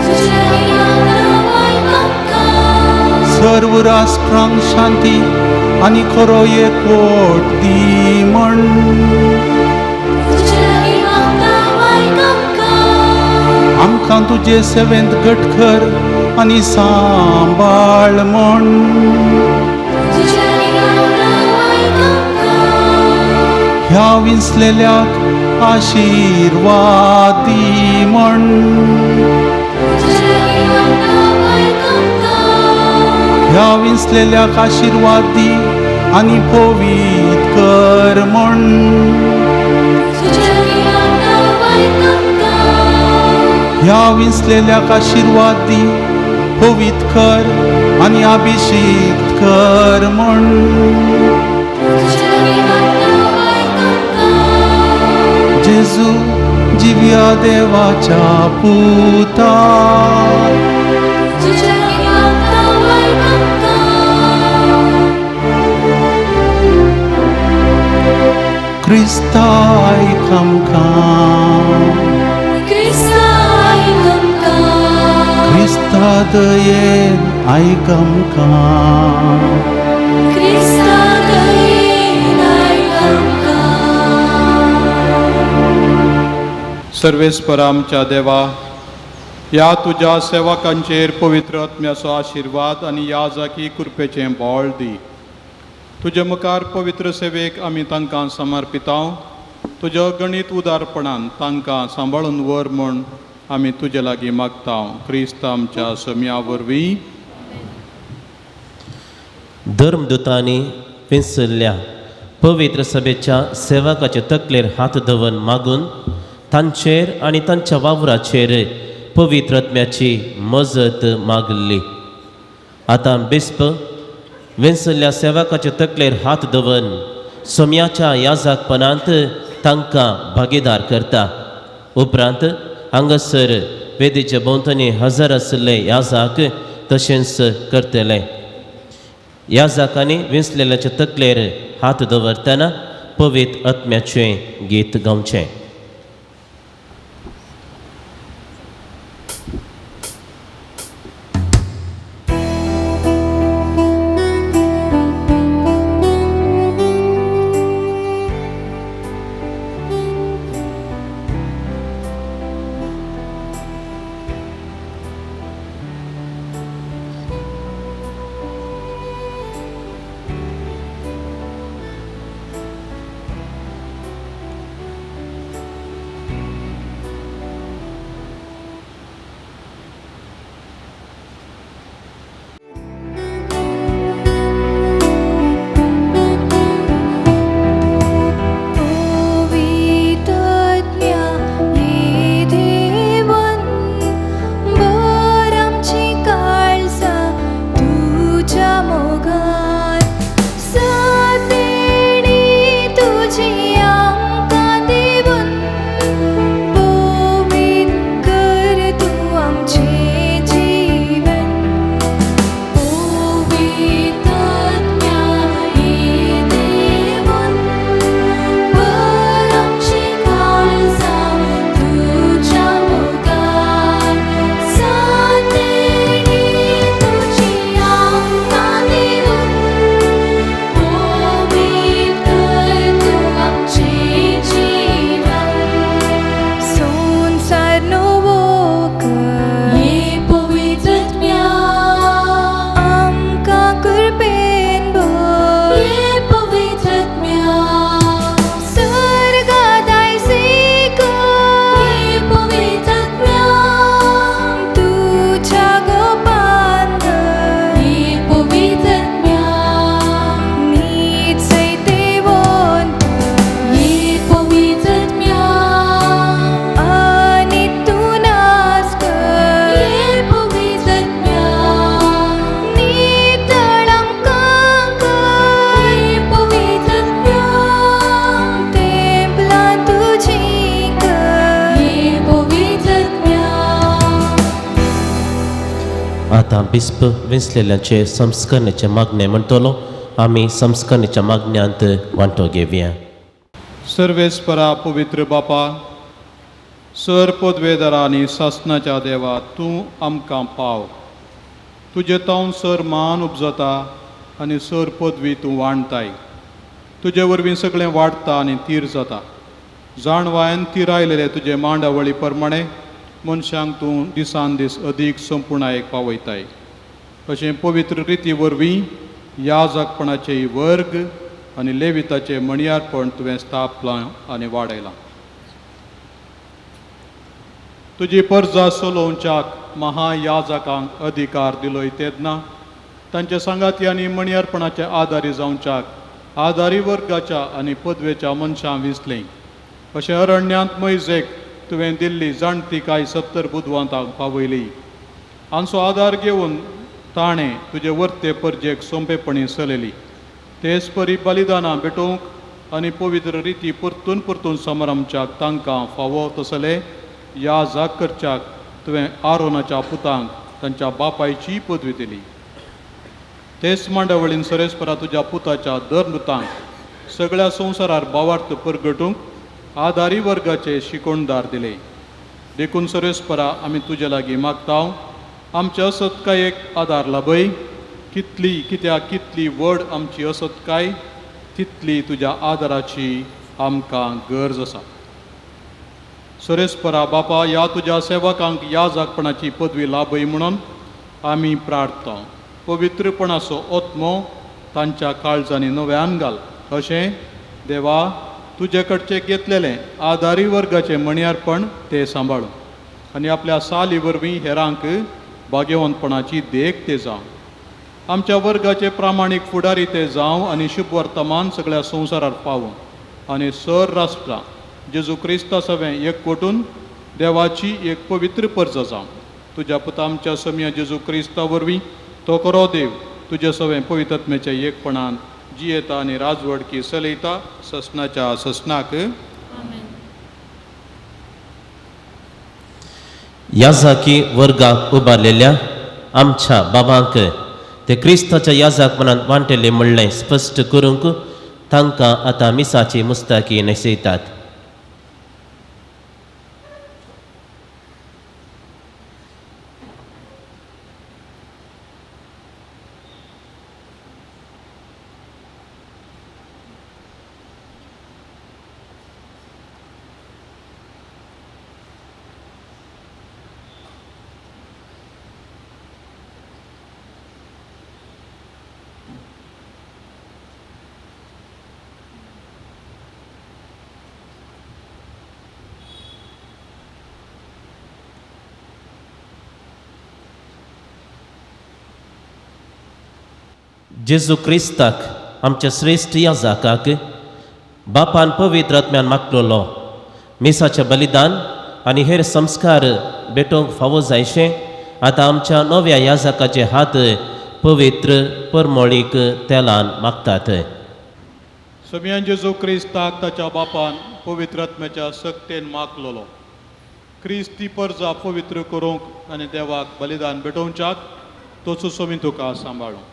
तुजे लागीं मागता वयर आमकां. सर्व राष्ट्रांक शांती आनी खरो एकवट दी म्हण तुजे लागीं मागता वयर आमकां. आमकां तुजे सेवेंत घट कर आनी सांबाळ म्हण तुजे लागीं मागता वयर आमकां. ह्या विंचलेल्याक आशिर्वाद दी म्हण तुजे लागीं मागता वयर आमकां. ह्या विंचलेल्याक आशिर्वाद दी आनी पवीत कर म्हण तुजे लागीं मागता वयर आमकां. ह्या विंचलेल्याक आशिर्वाद दी पवीत कर आनी अभिषेक कर म्हण तुजे लागीं मागता वयर आमकां. जेजू जिव्या देवाच्या पुता तुजे लागीं मागता वयर आमकां. क्रिस्ता आयक आमकां. क्रिस्ता आयक आमकां. क्रिस्ता दयेन आयक आमकां. क्रिस्ता दयेन आयक आमकां. सर्वेस्पर आमच्या देवा, ह्या तुज्या सेवकांचेर पवित्र आत्म्याचो आशिर्वाद आनी ह्या जाकी कृपेचें बळ दी. तुजे मुखार पवित्र सेवेक आमी तांकां समर्पितांव. तुज्या गणीत उदारपणान तांकां सांबाळून व्हर म्हूण आमी तुजे लागीं मागता, क्रिस्त आमच्या सम्या वरवीं. धर्मदूतांनी पिंसुल्ल्या पवित्र सभेच्या सेवकाचे तकलेर हात दवरून मागून तांचेर आनी तांच्या वावराचेर पवित्र आत्म्याची मजत मागली. आतां बिस्प विंसुल्ल्या सेवकाचे तकलेर हात दवरून सोम्याच्या याजाकपणांत तांकां भागीदार करता. उपरांत हांगासर वेदीचे भोंवतणी हजर आशिल्ले याजाक तशेंच करतले. याजाकांनी विंचलेल्याच्या तकलेर हात दवरतना पवित्र आत्म्याचें गीत गावचें. आतां बिस्प विंचलेल्यांचे संस्करणेचें मागणें म्हणटलो. आमी संस्करणेच्या मागण्यांत वांटो घेवया. सर्वेस्परा पवित्र बापा, सर पदवेदारा आनी सासनाच्या देवा, तूं आमकां पाव. तुजे तावन सर मान उपजता आनी सर पदवी तूं वांडताय. तुजे वरवीं सगळें वाडटा आनी तीर जाता. जाणवायन तिरायलेले तुजे मांडावळी प्रमाणे मनशांक तूं दिसान दीस अदीक संपुर्णायेक पावयताय. अशें पवित्र रिती वरवीं ह्या जागपणाचे वर्ग आनी लेविताचें मणयारपण तुवें स्थापलां आनी वाडयलां. तुजी परजा सोलोवच्याक महायाजकांक अधिकार दिलोय तेन्ना तांच्या सांगाती आनी मणयारपणाचे आदारी जावच्याक आदारी वर्गाच्या आनी पदवेच्या मनशां विसलीं. अशें अरण्यांत मैजेक तुवें दिल्ली जाणती कांय 70 बुदवंतांक पावयली. आमचो आदार घेवन ताणें तुजे वर्ते परजेक सोंपेपणी चलयली. तेच परी बलिदानां भेटोवंक आनी पवित्र रिती परतून परतून समारंभच्याक तांकां फावो तसले ह्या जाग करच्याक तुवें आरोनाच्या पुतांक तांच्या बापायची पदवी दिली. तेच मांडावळीन सरेस्परा तुज्या पुताच्या दर मृतांक सगळ्या संवसारार भावार्थ परगटूंक आदारी वर्गाचे शिकोणदार दिले. देखून सरेस्परा आमी तुजे लागीं मागता, आमच्या असत्कायेक आदार लाभय. कितली कित्याक कितली व्हड आमची असत्काय तितली तुज्या आदाराची आमकां गरज आसा. सरेस्परा बापा, ह्या तुज्या सेवकांक ह्या जागपणाची पदवी लाभय म्हणून आमी प्रार्थता. पवित्रपणाचो आत्मो तांच्या काळजांनी नव्यान घाल. अशें देवा तुजे कडचें घेतलेलें आदारी वर्गाचें मणयारपण ते सांबाळूं आनी आपल्या साली वरवीं हेरांक भाग्यवंतपणाची देख ते जावं. आमच्या वर्गाचे प्रामाणीक फुडारी ते जावं आनी शुभ वर्तमान सगळ्या संवसारार पावूं आनी सर राष्ट्रां जेजू क्रिस्ता सवें एकवटून देवाची एक पवित्र परजा जावं. तुज्या पुता आमच्या समिया जेजू क्रिस्ता वरवीं तो खरो देव तुज्या सवें पवित्रत्म्याच्या एकपणान जियेता आनी राजवडकी चलयता ससनाच्या ससनाक. याजाकी वर्गाक उबारलेल्या आमच्या बाबांक ते क्रिस्ताच्या याजाक मनांत वांटेले म्हणलें स्पश्ट करूंक तांकां आतां मिसाची मुस्ताकी न्हेसयतात. जेजू क्रिस्ताक आमच्या श्रेश्ठ याजाकाक बापान पवित्र आत्म्यान मागलेलो मिसाचें बलिदान आनी हेर संस्कार भेटोवंक फावो जायशें आतां आमच्या नव्या याजाकाचे हात पवित्र परमळीक तेलान मागतात. समियान जेजू क्रिस्ताक ताच्या बापान पवित्र आत्म्याच्या सक्तेन मागलेलो क्रिस्त ती परजा पवित्र करूंक आनी देवाक बलिदान भेटोवच्याक तोचो समी तुका सांबाळूं.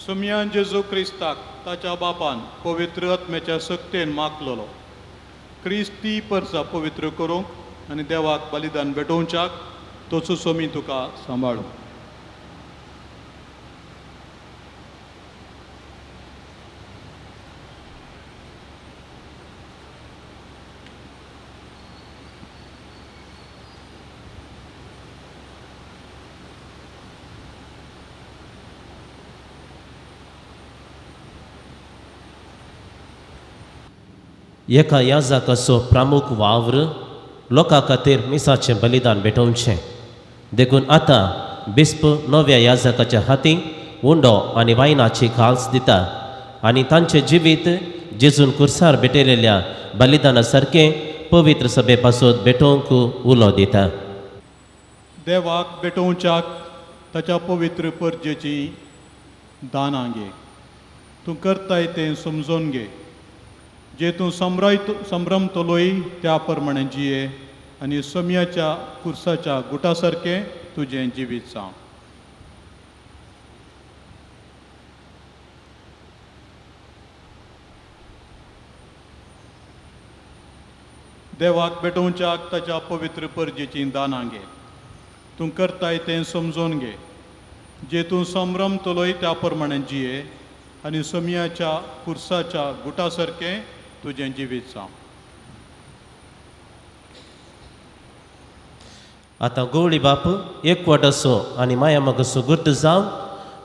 सुमयान जेजू क्रिस्ताक ताच्या बापान पवित्र आत्म्याच्या सक्तेन मागलेलो क्रिस्त ती परजा पवित्र करूंक आनी देवाक बलिदान भेटोवच्याक तोचो सोमी तुका सांबाळूं. एका याजाकाचो प्रामुख वावर लोकां खातीर मिसाचें बलिदान भेटोवचें. देखून आतां बिस्प नव्या याजकाच्या हाती उंडो आनी वायनाची खाल्स दिता आनी तांचें जिवीत जेजून कुर्सार भेटयलेल्या बलिदाना सारकें पवित्र सभे पासत भेटोवंक उलो दिता. देवाक भेटोवच्याक ताच्या पवित्र परजेची दानां घे. तूं करताय तें समजून घे. जे तूं संभ्रायत संभ्रमतलोय त्या प्रमाणे जिये आनी सोम्याच्या कुर्साच्या गुटा सारकें तुजें जिवीत जावं. देवाक भेटोवच्याक ताच्या पवित्र परजेची दानां घे. तूं करताय तें समजून घे. जे तूं संभ्रमतलोय त्या प्रमाणे जिये आनी सोम्याच्या कुर्साच्या गुटा सारकें तुजें जिवीत जावं. आतां गवळी बाप एकवट असो आनी माया मगसो गुर्त जावन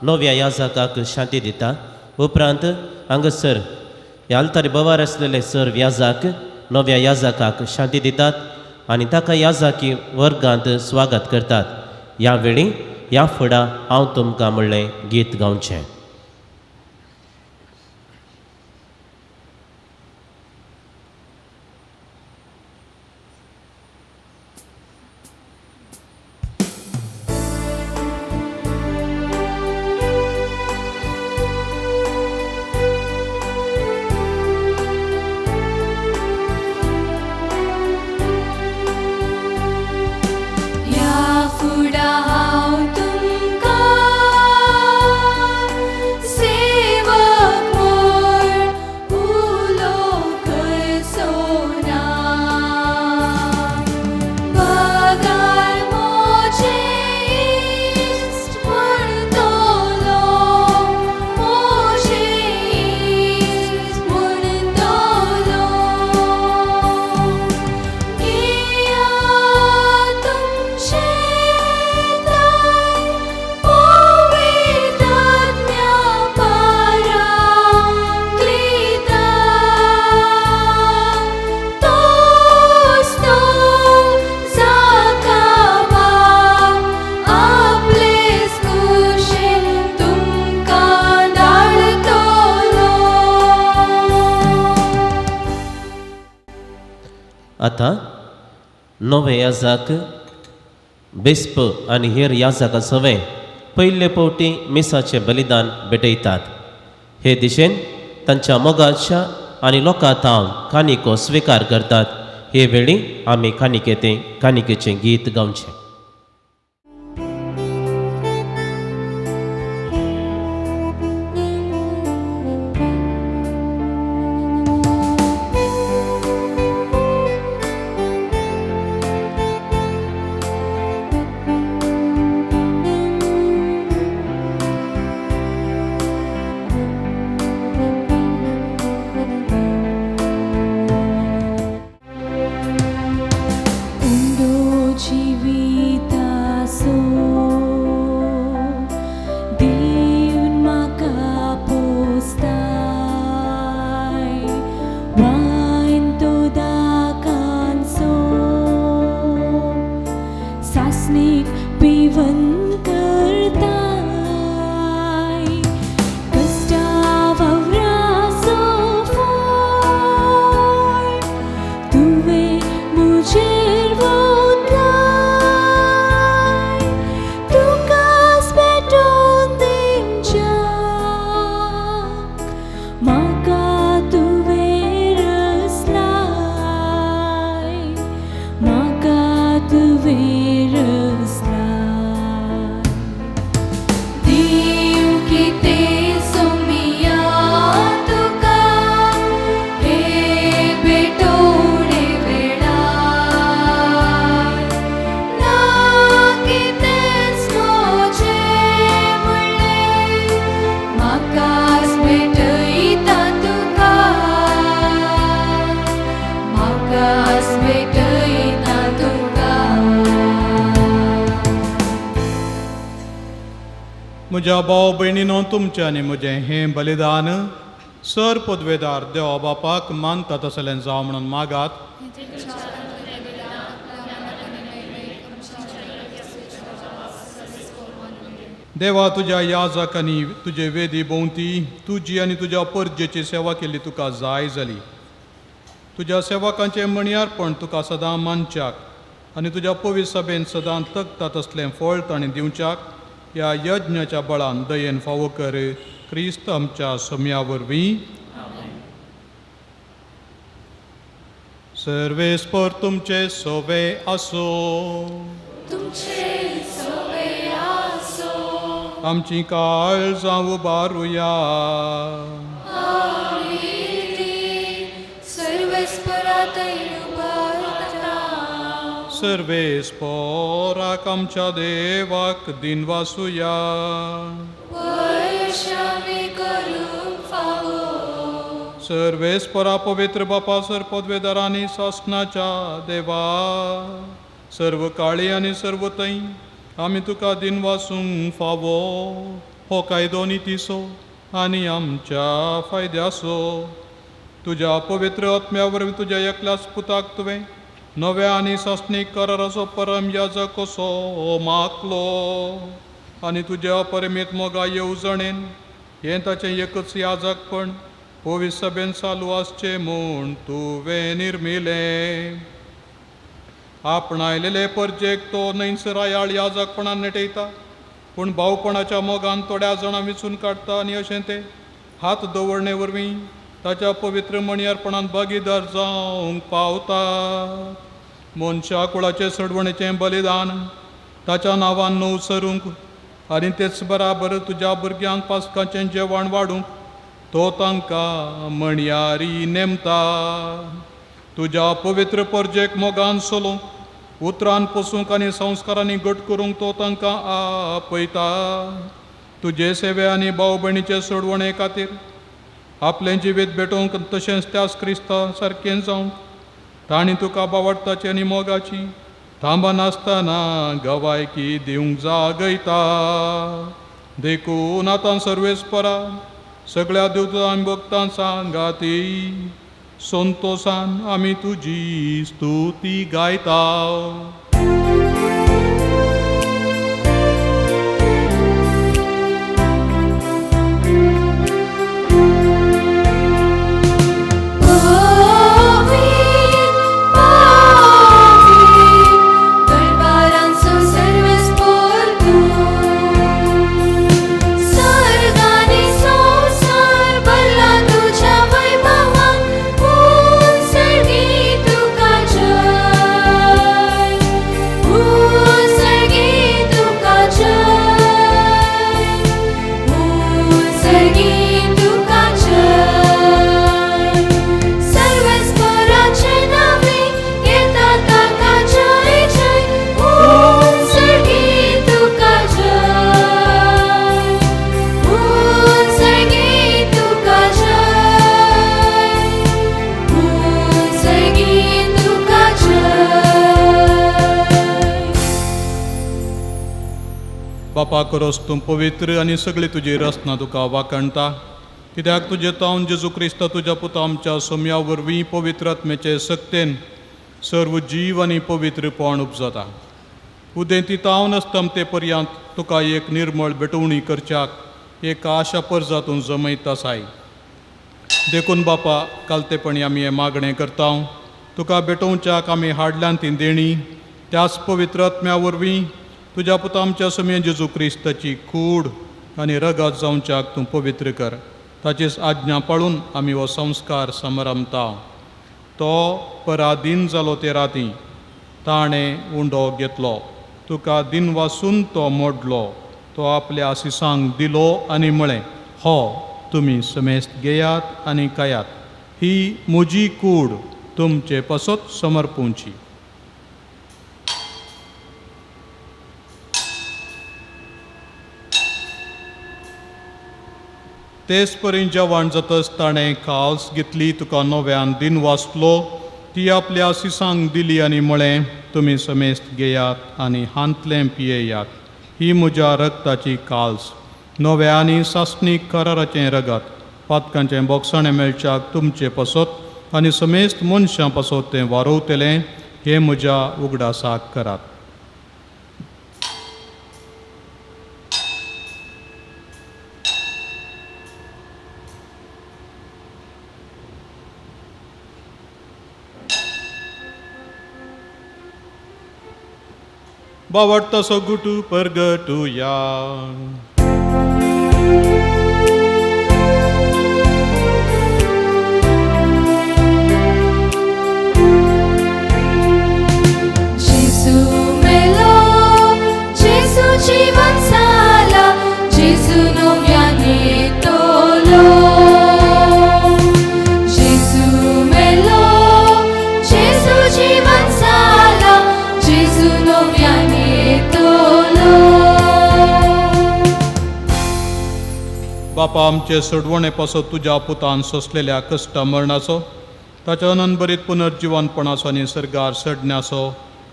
नव्या याजकाक शांती दिता. उपरांत हांगासर ह्या आल्तारी बवार आसलेले सर याजक नव्या याजकाक शांती दितात आनी ताका याजकी वर्गांत स्वागत करतात. ह्या वेळी ह्या फुडा हांव तुमकां म्हणलें गीत गावचें. ह्या फुडा हांव तुमकां सेवक म्हूण उलो करचो ना. बगार म्हजे इश्ट म्हणटलो, म्हजे इश्ट म्हणटलो. घेया तुमचे ताय पवित्र आत्म्या पाराक्लिता. तोच तो जाका बाप आपलेच कुशीन तुमकां धाडटलो. आतां नवे याजक बिस्प आनी हेर याजकां सवें पयले फावटी मिसाचें बलिदान भेटयतात. हे दिशेन तांच्या मोगाच्या आनी लोकां थावन कानिको स्विकार करतात. हे वेळी आमी कानिकेतें कानिकेचें गीत गावचें. उंडो जिविताचो दिवन म्हाका पोसताय, वायन तो दाकांचो सासणीक पिवन करताय. कश्टा वावराचो फळ तुवें म्हजेर वोतलाय, तुकाच पेटोवन दिवच्याक म्हाका तुवें रचलाय, म्हाका तुवें रचलाय. दिव कितें सोमिया तुका हे भेटवणे वेळार, ना कितेंच म्हजें म्हणलें म्हाकाच भेटयता तुका, म्हाकाच भेटयता तुका. म्हज्या भाव भयणीनो, तुमचें आनी म्हजें हें बलिदान सर पदवेदार देवा बापाक मानता तसलें जावं म्हणून मागात. देवा, तुज्या याजकांनी तुजे वेदी भोंवती तुजी आनी तुज्या परजेची सेवा केल्ली तुका जाय जाली. तुज्या सेवकांचें म्हणयारपण तुका सदां मानच्याक आनी तुज्या पवित्र सभेन सदां तगता तसलें फळ ताणें दिवच्याक ह्या यज्ञाच्या बळान दयेन फावो कर क्रिस्त आमच्या सोम्या वरवीं. सर्वेस्पर तुमचे सोवे आसो. तुमचे सोवे आसो. आमची काळजां उबारुया. सर्वेस्पराक आमच्या देवाक दिनवासुया. सर्वेस्परा पवित्र बापा सर पदवेदारांनी सासणाच्या देवा सर्व काळी आनी सर्व थंय आमी तुका दिनवासूंक फावो हो कायदो नितीचो आनी आमच्या फायद्याचो. तुज्या पवित्र आत्म्या वरवीं तुज्या एकल्याच पुताक तुवें नव्या आनी सासणीक कराराचो परम याजक कसो मागलो आनी तुज्या अपरिमीत मोगा येवजणेन हें ताचें एकच याजकपण पवित्र सभेन चालू आसचें म्हूण तुवें निर्मिलें. आपणायलेले परजेक तो न्हयसरायाळ याजकपणान नेटयता पूण भावपणाच्या मोगान थोड्या जाणां विचून काडटा आनी अशें ते हात दवरणे वरवीं ताच्या पवित्र मणयारपणान भागीदार जावंक पावता. मनशा कुळाचें सडवणेचें बलिदान ताच्या नांवान न्हू सरूंक आनी तेच बराबर तुज्या भुरग्यांक पासकाचें जेवण वाडूंक तो तांकां मणयारी नेमता. तुज्या पवित्र परजेक मोगान सोलोवंक उतरान पोसूंक आनी संस्कारांनी घट करूंक तो तांकां आपयता. तुजे सेवे आनी भाव भयणीचे सोडवणे खातीर आपलें जिवीत भेटोवंक तशेंच त्याच क्रिस्ता सारकें जावंक तांणी तुका बावडटाची आनी मोगाची थांबनासतना गवायकी दिवंक जागयता. देखून आतां सर्वेस्परा सगळ्या देवतां भक्तां सांगाती संतोसान आमी तुजी स्तुती गायता. बापा करोस तूं पवित्र आनी सगळी तुजी रचना तुका वाखणटा कित्याक तुजे तावन जेजू क्रिस्त तुज्या पुता आमच्या सोम्या वरवीं पवित्र आत्म्याचे सक्तेन सर्व जीव आनी पवित्रपण उपजता. उदेंती तावन अस्तमते पर्यंत तुका एक निर्मळ भेटवणी करच्याक एक आशा परजा तूं जमयत आसाय. देखून बापा कालतेपणी आमी हें मागणें करता तुका भेटोवच्याक आमी हाडल्यान ती देणी त्याच पवित्र आत्म्या वरवीं तुज्या पुता आमच्या सोम्या जेजू क्रिस्ताची कूड आनी रगत जावच्याक तूं पवित्र कर. ताचीच आज्ञा पाळून आमी हो संस्कार समरमता. तो पराधीन जालो ते राती ताणें उंडो घेतलो तुका दिनवासून तो मोडलो तो आपल्या आशिसांक दिलो आनी म्हळें हो तुमी समेस्त घेयात आनी खायात ही म्हजी कूड तुमचे पासत समर्पूंची. तेच परी जेवण जातच ताणें काल्स घेतली तुका नव्यान दिन वाचलो ती आपल्या आशिसांक दिली आनी म्हळें तुमी समेस्त घेयात आनी हांतलें पियेयात ही म्हज्या रगताची काल्स नव्या आनी सासणीक कराराचें रगत पातकांचें बोगसाणें मेळच्याक तुमचे पासत आनी समेस्त मनशां पासत तें वारोवतलें हें म्हज्या उगडासाक करात. बावडतासो गुटू परगटुया. जेजू मेलो, जेजू जीवन जाला, जेजू नव्यान येतलो. जेजू मेलो, जेजू जीवन जाला, जेजू नव्यान येतलो. बापा आमचे सोडवणे पासत तुज्या पुतान सोंसलेल्या कश्टा मरणाचो, ताच्या अनंतभरीत पुनर्जिवनपणाचो आनी सर्गार सडण्याचो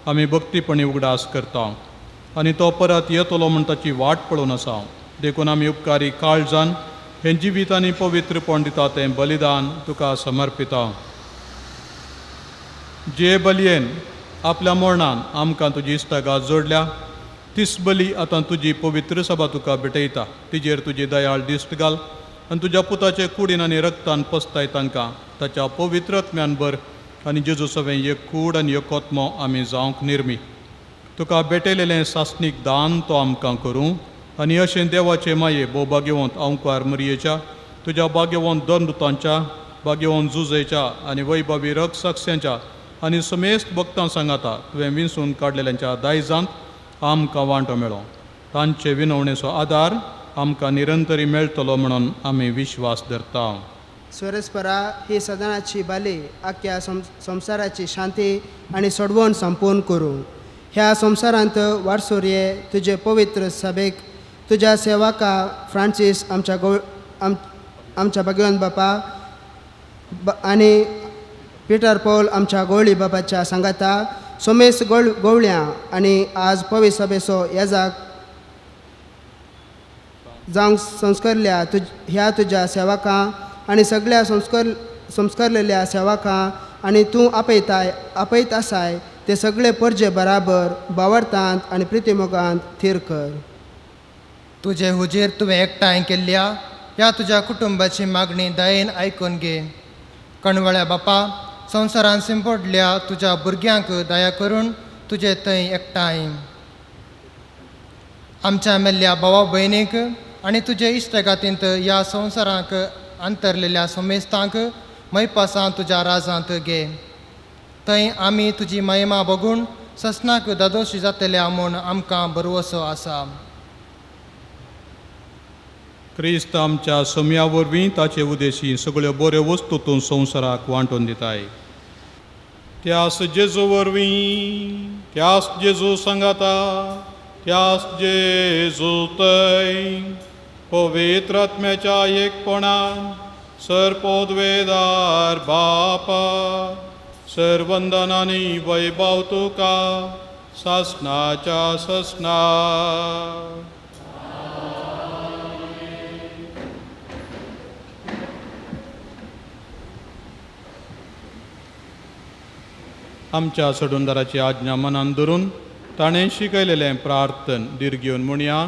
आमी भक्तीपणी उगडास करता आनी तो परत येतलो म्हूण ताची वाट पळोवन आसा. देखून आमी उपकारी काळजान हें जिवीत आनी पवित्रपण दिता तें बलिदान तुका समर्पिता. जे बलयेन आपल्या मरणान आमकां तुजी इश्टागात जोडल्या तीच बली आतां तुजी पवित्र सभा तुका भेटयता. तिजेर तुजी दयाळ दिश्ट घाल आनी तुज्या पुताचे कुडीन आनी रक्तान पसताय तांकां ताच्या पवित्र आत्म्यान भर आनी जेजू सवें एक कूड आनी एक आत्मो आमी जावंक निर्मी. तुका भेटयलेलें सासणीक दान तो आमकां करूं आनी अशें देवाचे माये भोव भाग्यवंत अंकुर मरयेच्या, तुज्या भाग्यवंत दंदुतांच्या, भाग्यवंत जुजेच्या आनी वैभवी रग साक्षांच्या आनी समेस्त भक्तां सांगाता तुवें विंचून काडलेल्यांच्या दायजांत आमकां वांटो मेळो. तांचे विनवणेचो आदार आमकां निरंतरी मेळटलो म्हणून आमी विश्वास धरता. स्वरेस्परा ही सदनाची बाली आख्या संवसाराची शांती आनी सोडवण संपूर्ण करूं. ह्या संवसारांत वारसोरये तुजे पवित्र सभेक तुज्या सेवका फ्रांसीस आमच्या गो आमच्या भगवंत बापा आनी पिटर पौल आमच्या गोवळी बापाच्या सांगाता सोमेस गोवळ्यां आनी आज पवित्र सभेचो येजाक जावंक संस्कारल्या ह्या तुज्या सेवकां आनी सगळ्या संस्कारलेल्या सेवकां आनी तूं आपयत आसाय ते सगळे परजे बराबर बावडतांत आनी प्रितीमोगांत थीर कर. तुजे हुजीर तुवें एकठांय केल्ल्या ह्या तुज्या कुटुंबाची मागणी दयेन आयकून घे. कणवळ्या बापा, संवसारान सिंपडल्या तुज्या भुरग्यांक दया करून तुजे थंय एकठांय आमच्या मेल्ल्या भावा भयणीक आनी तुजे इश्टगातींत ह्या संवसाराक अंतरलेल्या समेस्तांक मैपासां तुज्या राजांत घे. थंय आमी तुजी महिमा बगून ससनाक दादोशी जातल्या म्हूण आमकां भरवसो आसा. क्रिस्त आमच्या सोम्या वरवीं ताचे उदेशी सगळ्यो बऱ्यो वस्तू तूं संवसाराक वांटून दिताय. त्यास जेजू वरवीं, त्यास जेजू सांगाता, त्यास जेजू तय पवित्र आत्म्याच्या एकपणान सर्पोद्वेदार बापा सर्वंदनानी वैभव तुका सासनाच्या ससना. आमच्या सडुंदाराची आज्ञा मनान धरून ताणें शिकयलेलें प्रार्थन दीर्घ घेवन म्हणया.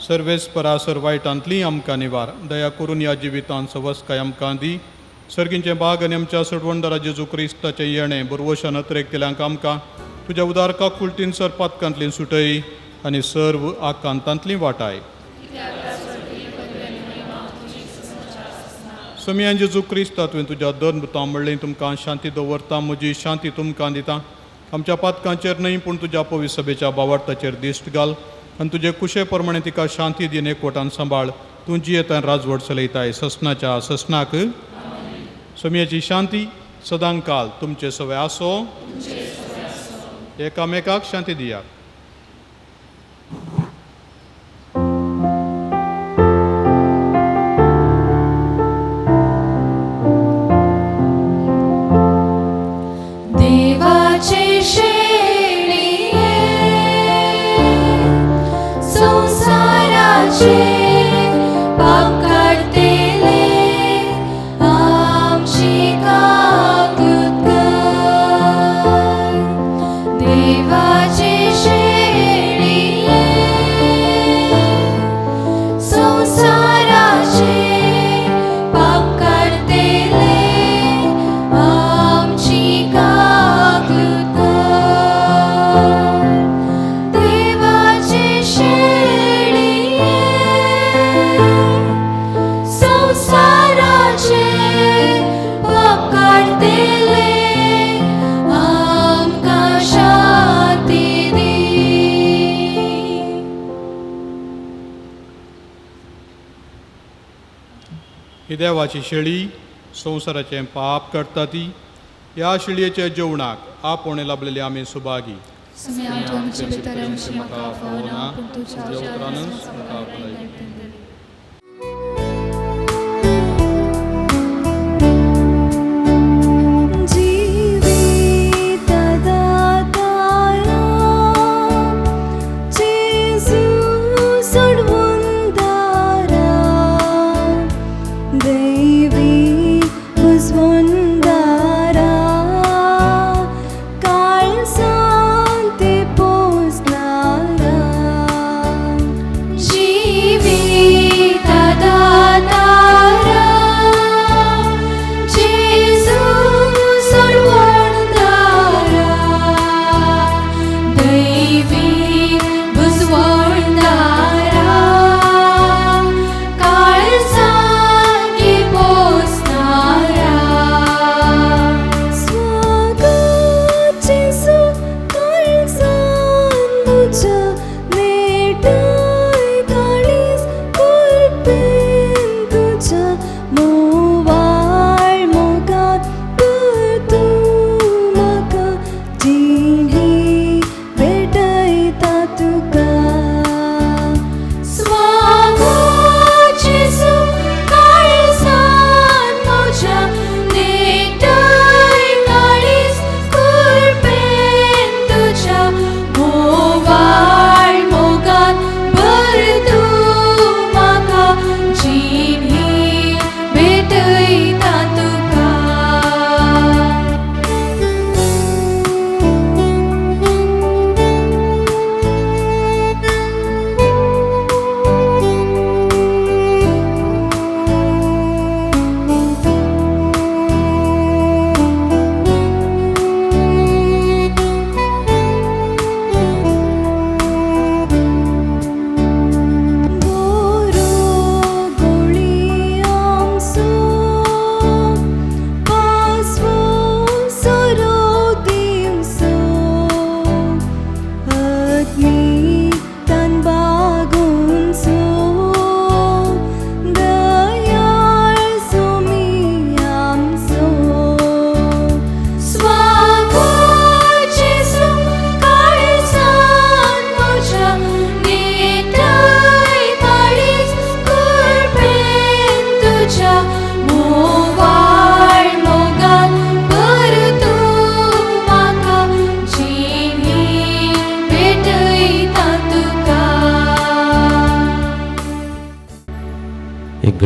सर्वेस्परा सर वायटांतली आमकां निवार, दया करून ह्या जिवितांत सवस्काय आमकां दी. सर्गींचें बाग आनी आमच्या सोडवणदारा जेजू क्रिस्ताचें येणें बरवशान अत्रेक दिल्यांक आमकां तुज्या उदार काकुळटीन सर पातकांतली सुटय आनी सर्व आकांतांतली वाटाय. समियान जेजू क्रिस्ता तुवें तुज्या दोन भुतां म्हणलें तुमकां शांती दवरता, म्हजी शांती तुमकां दिता. आमच्या पातकांचेर न्हय पूण तुज्या पवित्र सभेच्या बावार्थाचेर दिश्ट घाल आनी तुजे कुशे प्रमाणे तिका शांती दिन एकवटान सांबाळ. तूं जियेतान राजवट चलयताय ससनाच्या ससनाक. समियाची शांती सदांकाल तुमचे सवे आसो. एकामेकाक शांती दियात. देवाचे शेणये संवसाराचे पाप काडटले आमची काकूत कर. ही देवाची शेळी संवसाराचें पाप काडटा ती ह्या शेळयेच्या जेवणाक आपोवणें लाभलेली आमी सुभागी. आमचे भितर म्हाका फावना पूण तुज्या तुज्या उतरानच म्हाका भलायकी.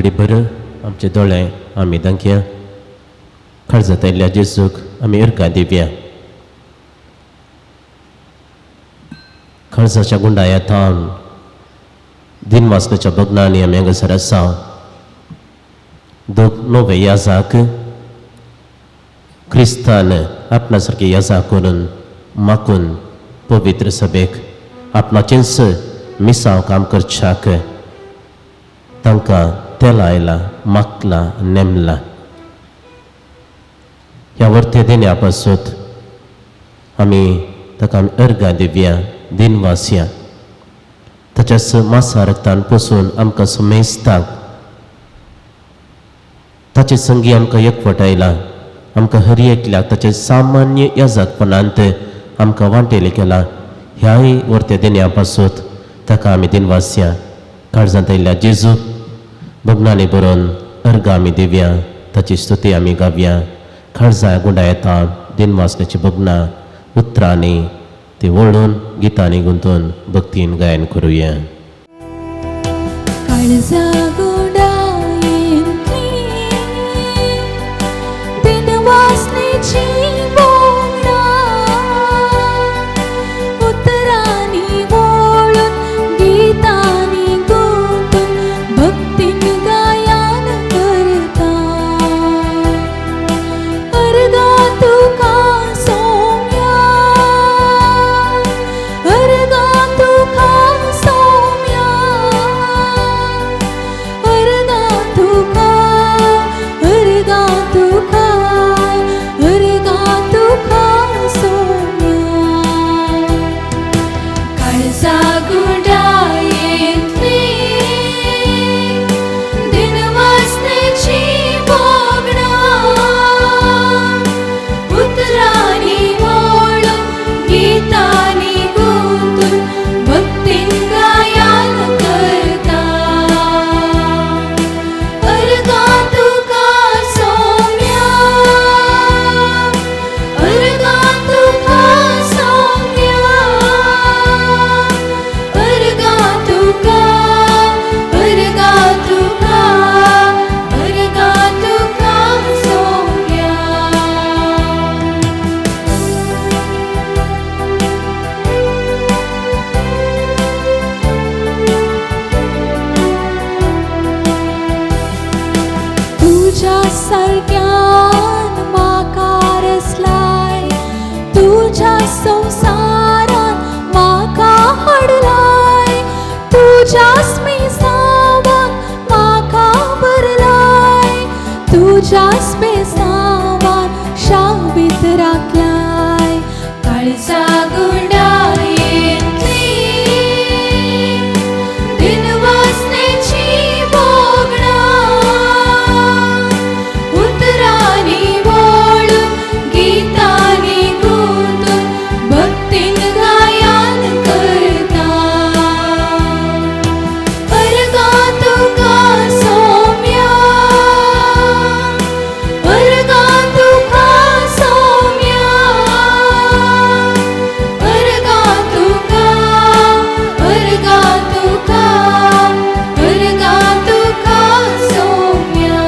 घडीभर आमचे दोळे आमी दांकया काळजांत आयिल्ल्या जेजूक आमी अर्गां दिवया. काळजाच्या गुंडाया थावन दिनवासनाच्या भग्नांनी आमी हांगासर आसा. दोग नवे याजाक क्रिस्तान आपणा सारके याजा करून माकून पवित्र सभेक आपणाचेंच मिसांव काम करच्याक तांकां तेला आयला माकला नेमला. ह्या वर्ते देण्या पासून आमी ताका आमी अर्गां दिवया दिनवासया. ताच्याच मासा रक्तान पोसून आमकां सुमेस्तांक ताचे संगी आमकां एकवट आयला. आमकां हर एकल्याक ताचे सामान्य याजाकपणांत आमकां वांटेले केला. ह्याय वर्ते देण्या पासून ताका आमी दिनवासया. काळजांत आयिल्ल्या जेजू भग्नांनी बरोवन अर्गां आमी दिवया, ताची स्तुती आमी गावया. काळजां गुंडा येता दिनवासनाची भग्नां उतरांनी ती वळून गितांनी गुंतून भक्तीन गायन करुया. तुका, अर्गा तुका, अर्गा संवसारान म्हाका हाडलाय तुज्याच मिसावान म्हाका भरलाय तुज्याच बेसावान शाबीत राखलाय काळजा गुंडायेंतली दिनवासनेची भोगणां उतरांनी वळून गितांनी गुंतून भक्तीन गायन करता अर्गां तुका सोम्या अर्गां तुका सोम्या अर्गां तुका अर्गां तुका अर्गां तुका सोम्या.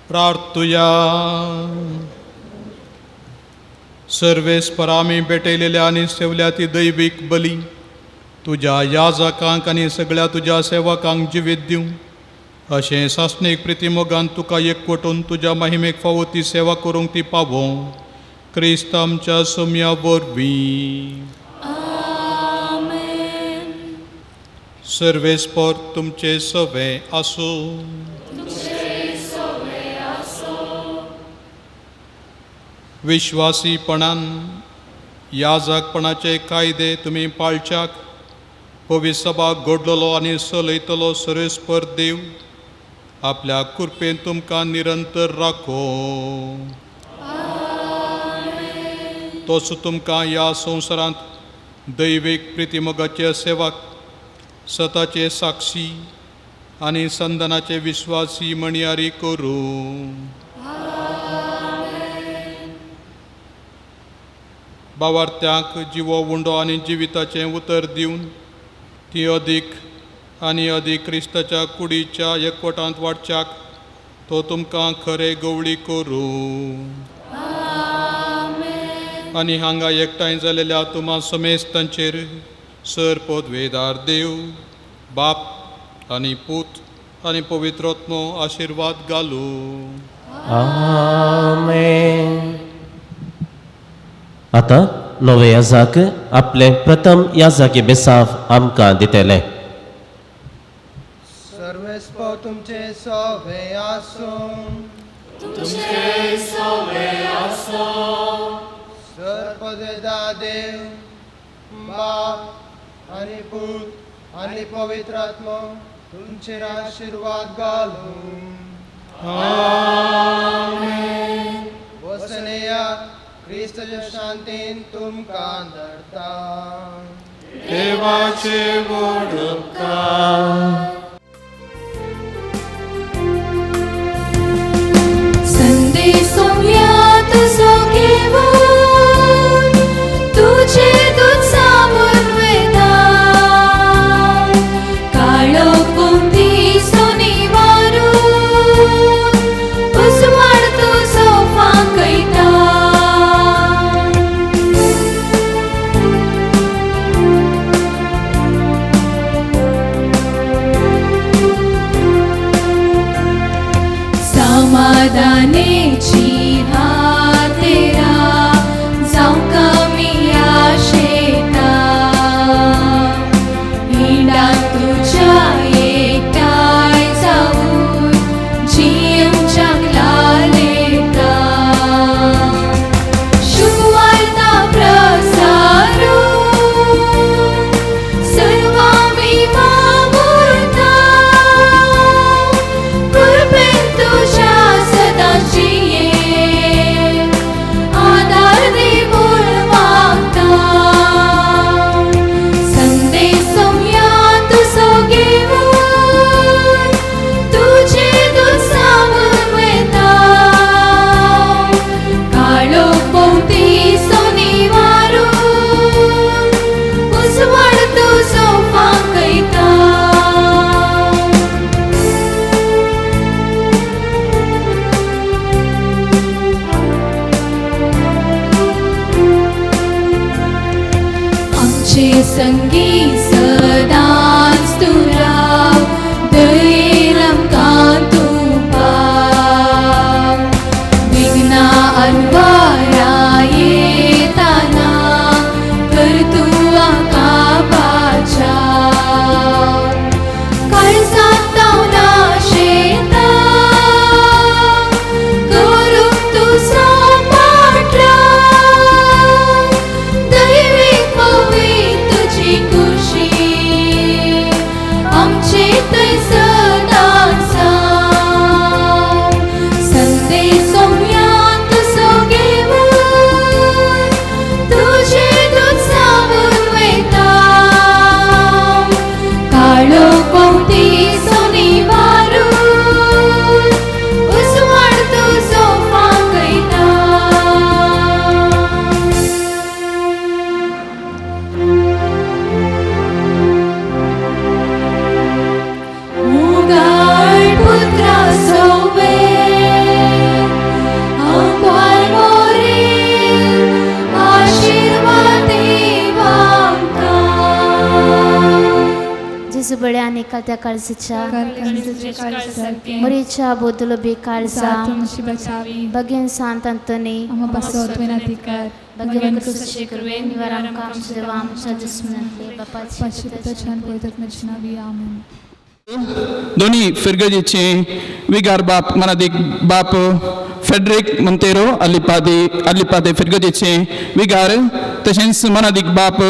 प्रार्थुया. सर्वेस्पर आमी भेटयलेल्या आनी सेवल्या ती दैवीक बली तुज्या याजकांक आनी सगळ्या तुज्या सेवकांक जिवीत दिवं अशें सासणीक प्रितीमोगान तुका एकवटून तुज्या महिमेक फावो ती सेवा करूंक ती पावों क्रिस्त आमच्या सोम्या वरवीं. आमेन. सर्वेस्पर तुमचे सवे आसूं. विश्वासीपणान याजकपणाचे कायदे तुमी पाळच्याक पवित्र सभा घडलेलो आनी चलयतलो सर्वेस्पर देव आपल्या कृपेन तुमकां निरंतर राखो. तोच तुमकां ह्या संवसारांत दैवीक प्रितीमोगाचे सेवक सताचे साक्षी आनी संदनाचे विश्वासी म्हणयारी करूं. बावार्थ्यांक जिवो उंडो आनी जिविताचें उतर दिवन ती अदीक आनी अदीक क्रिस्ताच्या कुडीच्या एकवटांत वाडच्याक तो तुमकां खरे गवळी करूं. आनी हांगा एकठांय जालेल्या तुमा समेस्तांचेर सर पदवेदार देव बाप आनी पूत आनी पवित्र आत्मो आशिर्वाद घालूं. आमेन. आतां नवे याजाक आपले प्रथम याजाकी बेसाव आमकां दितले. सर्वेस्पर तुमचे सवे आसूं. सर पदवेदार देव बाप आनी पूत आनी पवित्र आत्मो तुमचेर आशिर्वाद घालूं. वसनेया क्रिस्ताच्या शांतीन तुमकां धरता. देवाचे व्हड उपकार. संदेश सोम्या तुजो घेवन तुजे दूत सामून वयता काळो कोमती सोनी मारून उजवाड तुजो फांकयता. समाधानेची हातेरा जावं कमी आशेता इंडान तुज्या एकठांय जावन जियेवच्याक लालेता शुभवार्ता प्रसारून सर्वांनी वावुरता कृपेन तुज्या सदां जिये आदार दी म्हूण मागता. संदेश सोम्या तुजो घेवन तुजे दूत सामून वयता काळो पोंवती सोनी मारून उजवाड तुजो फांकयता. आमचे संगी सदांच तूं राव दयेन आमकां तूं पाव. कालत्या काळजाच्या मरीच्या बोदुलो बी काळजा भगिन सांत अंतोनी भगिन क्रिस्ताचे कृपेन निवार आमकां आमच्या देवा आमच्या दुस्मनांतले बापाचे दोनी फिरगजीचे विगार बाप मनादीक बाप फेडरीक मंतेरो अलिपादे अलिपादे फिरगजीचे विगार तशेंच मनादीक बाप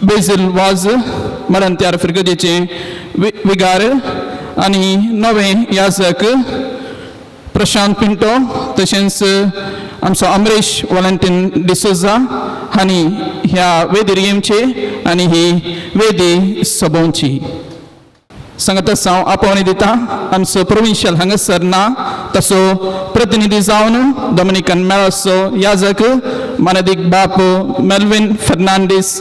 बेजील वाज मरंत्यार फिरगजीचे विगार आनी नवे याजक प्रशांत पिंटो तशेंच आमचो अमरीश वॉलेंटीन डिसोजा हांणी ह्या वेदीर येवचे आनी ही वेदी सोबोवची. सांगत हांव आपोवणी दिता आमचो प्रोविन्शियल हांगासर ना तसो प्रतिनिधी जावन डॉमिनिकन मेळाचो याजक मानादीक बाप मेल्विन फर्नांडीस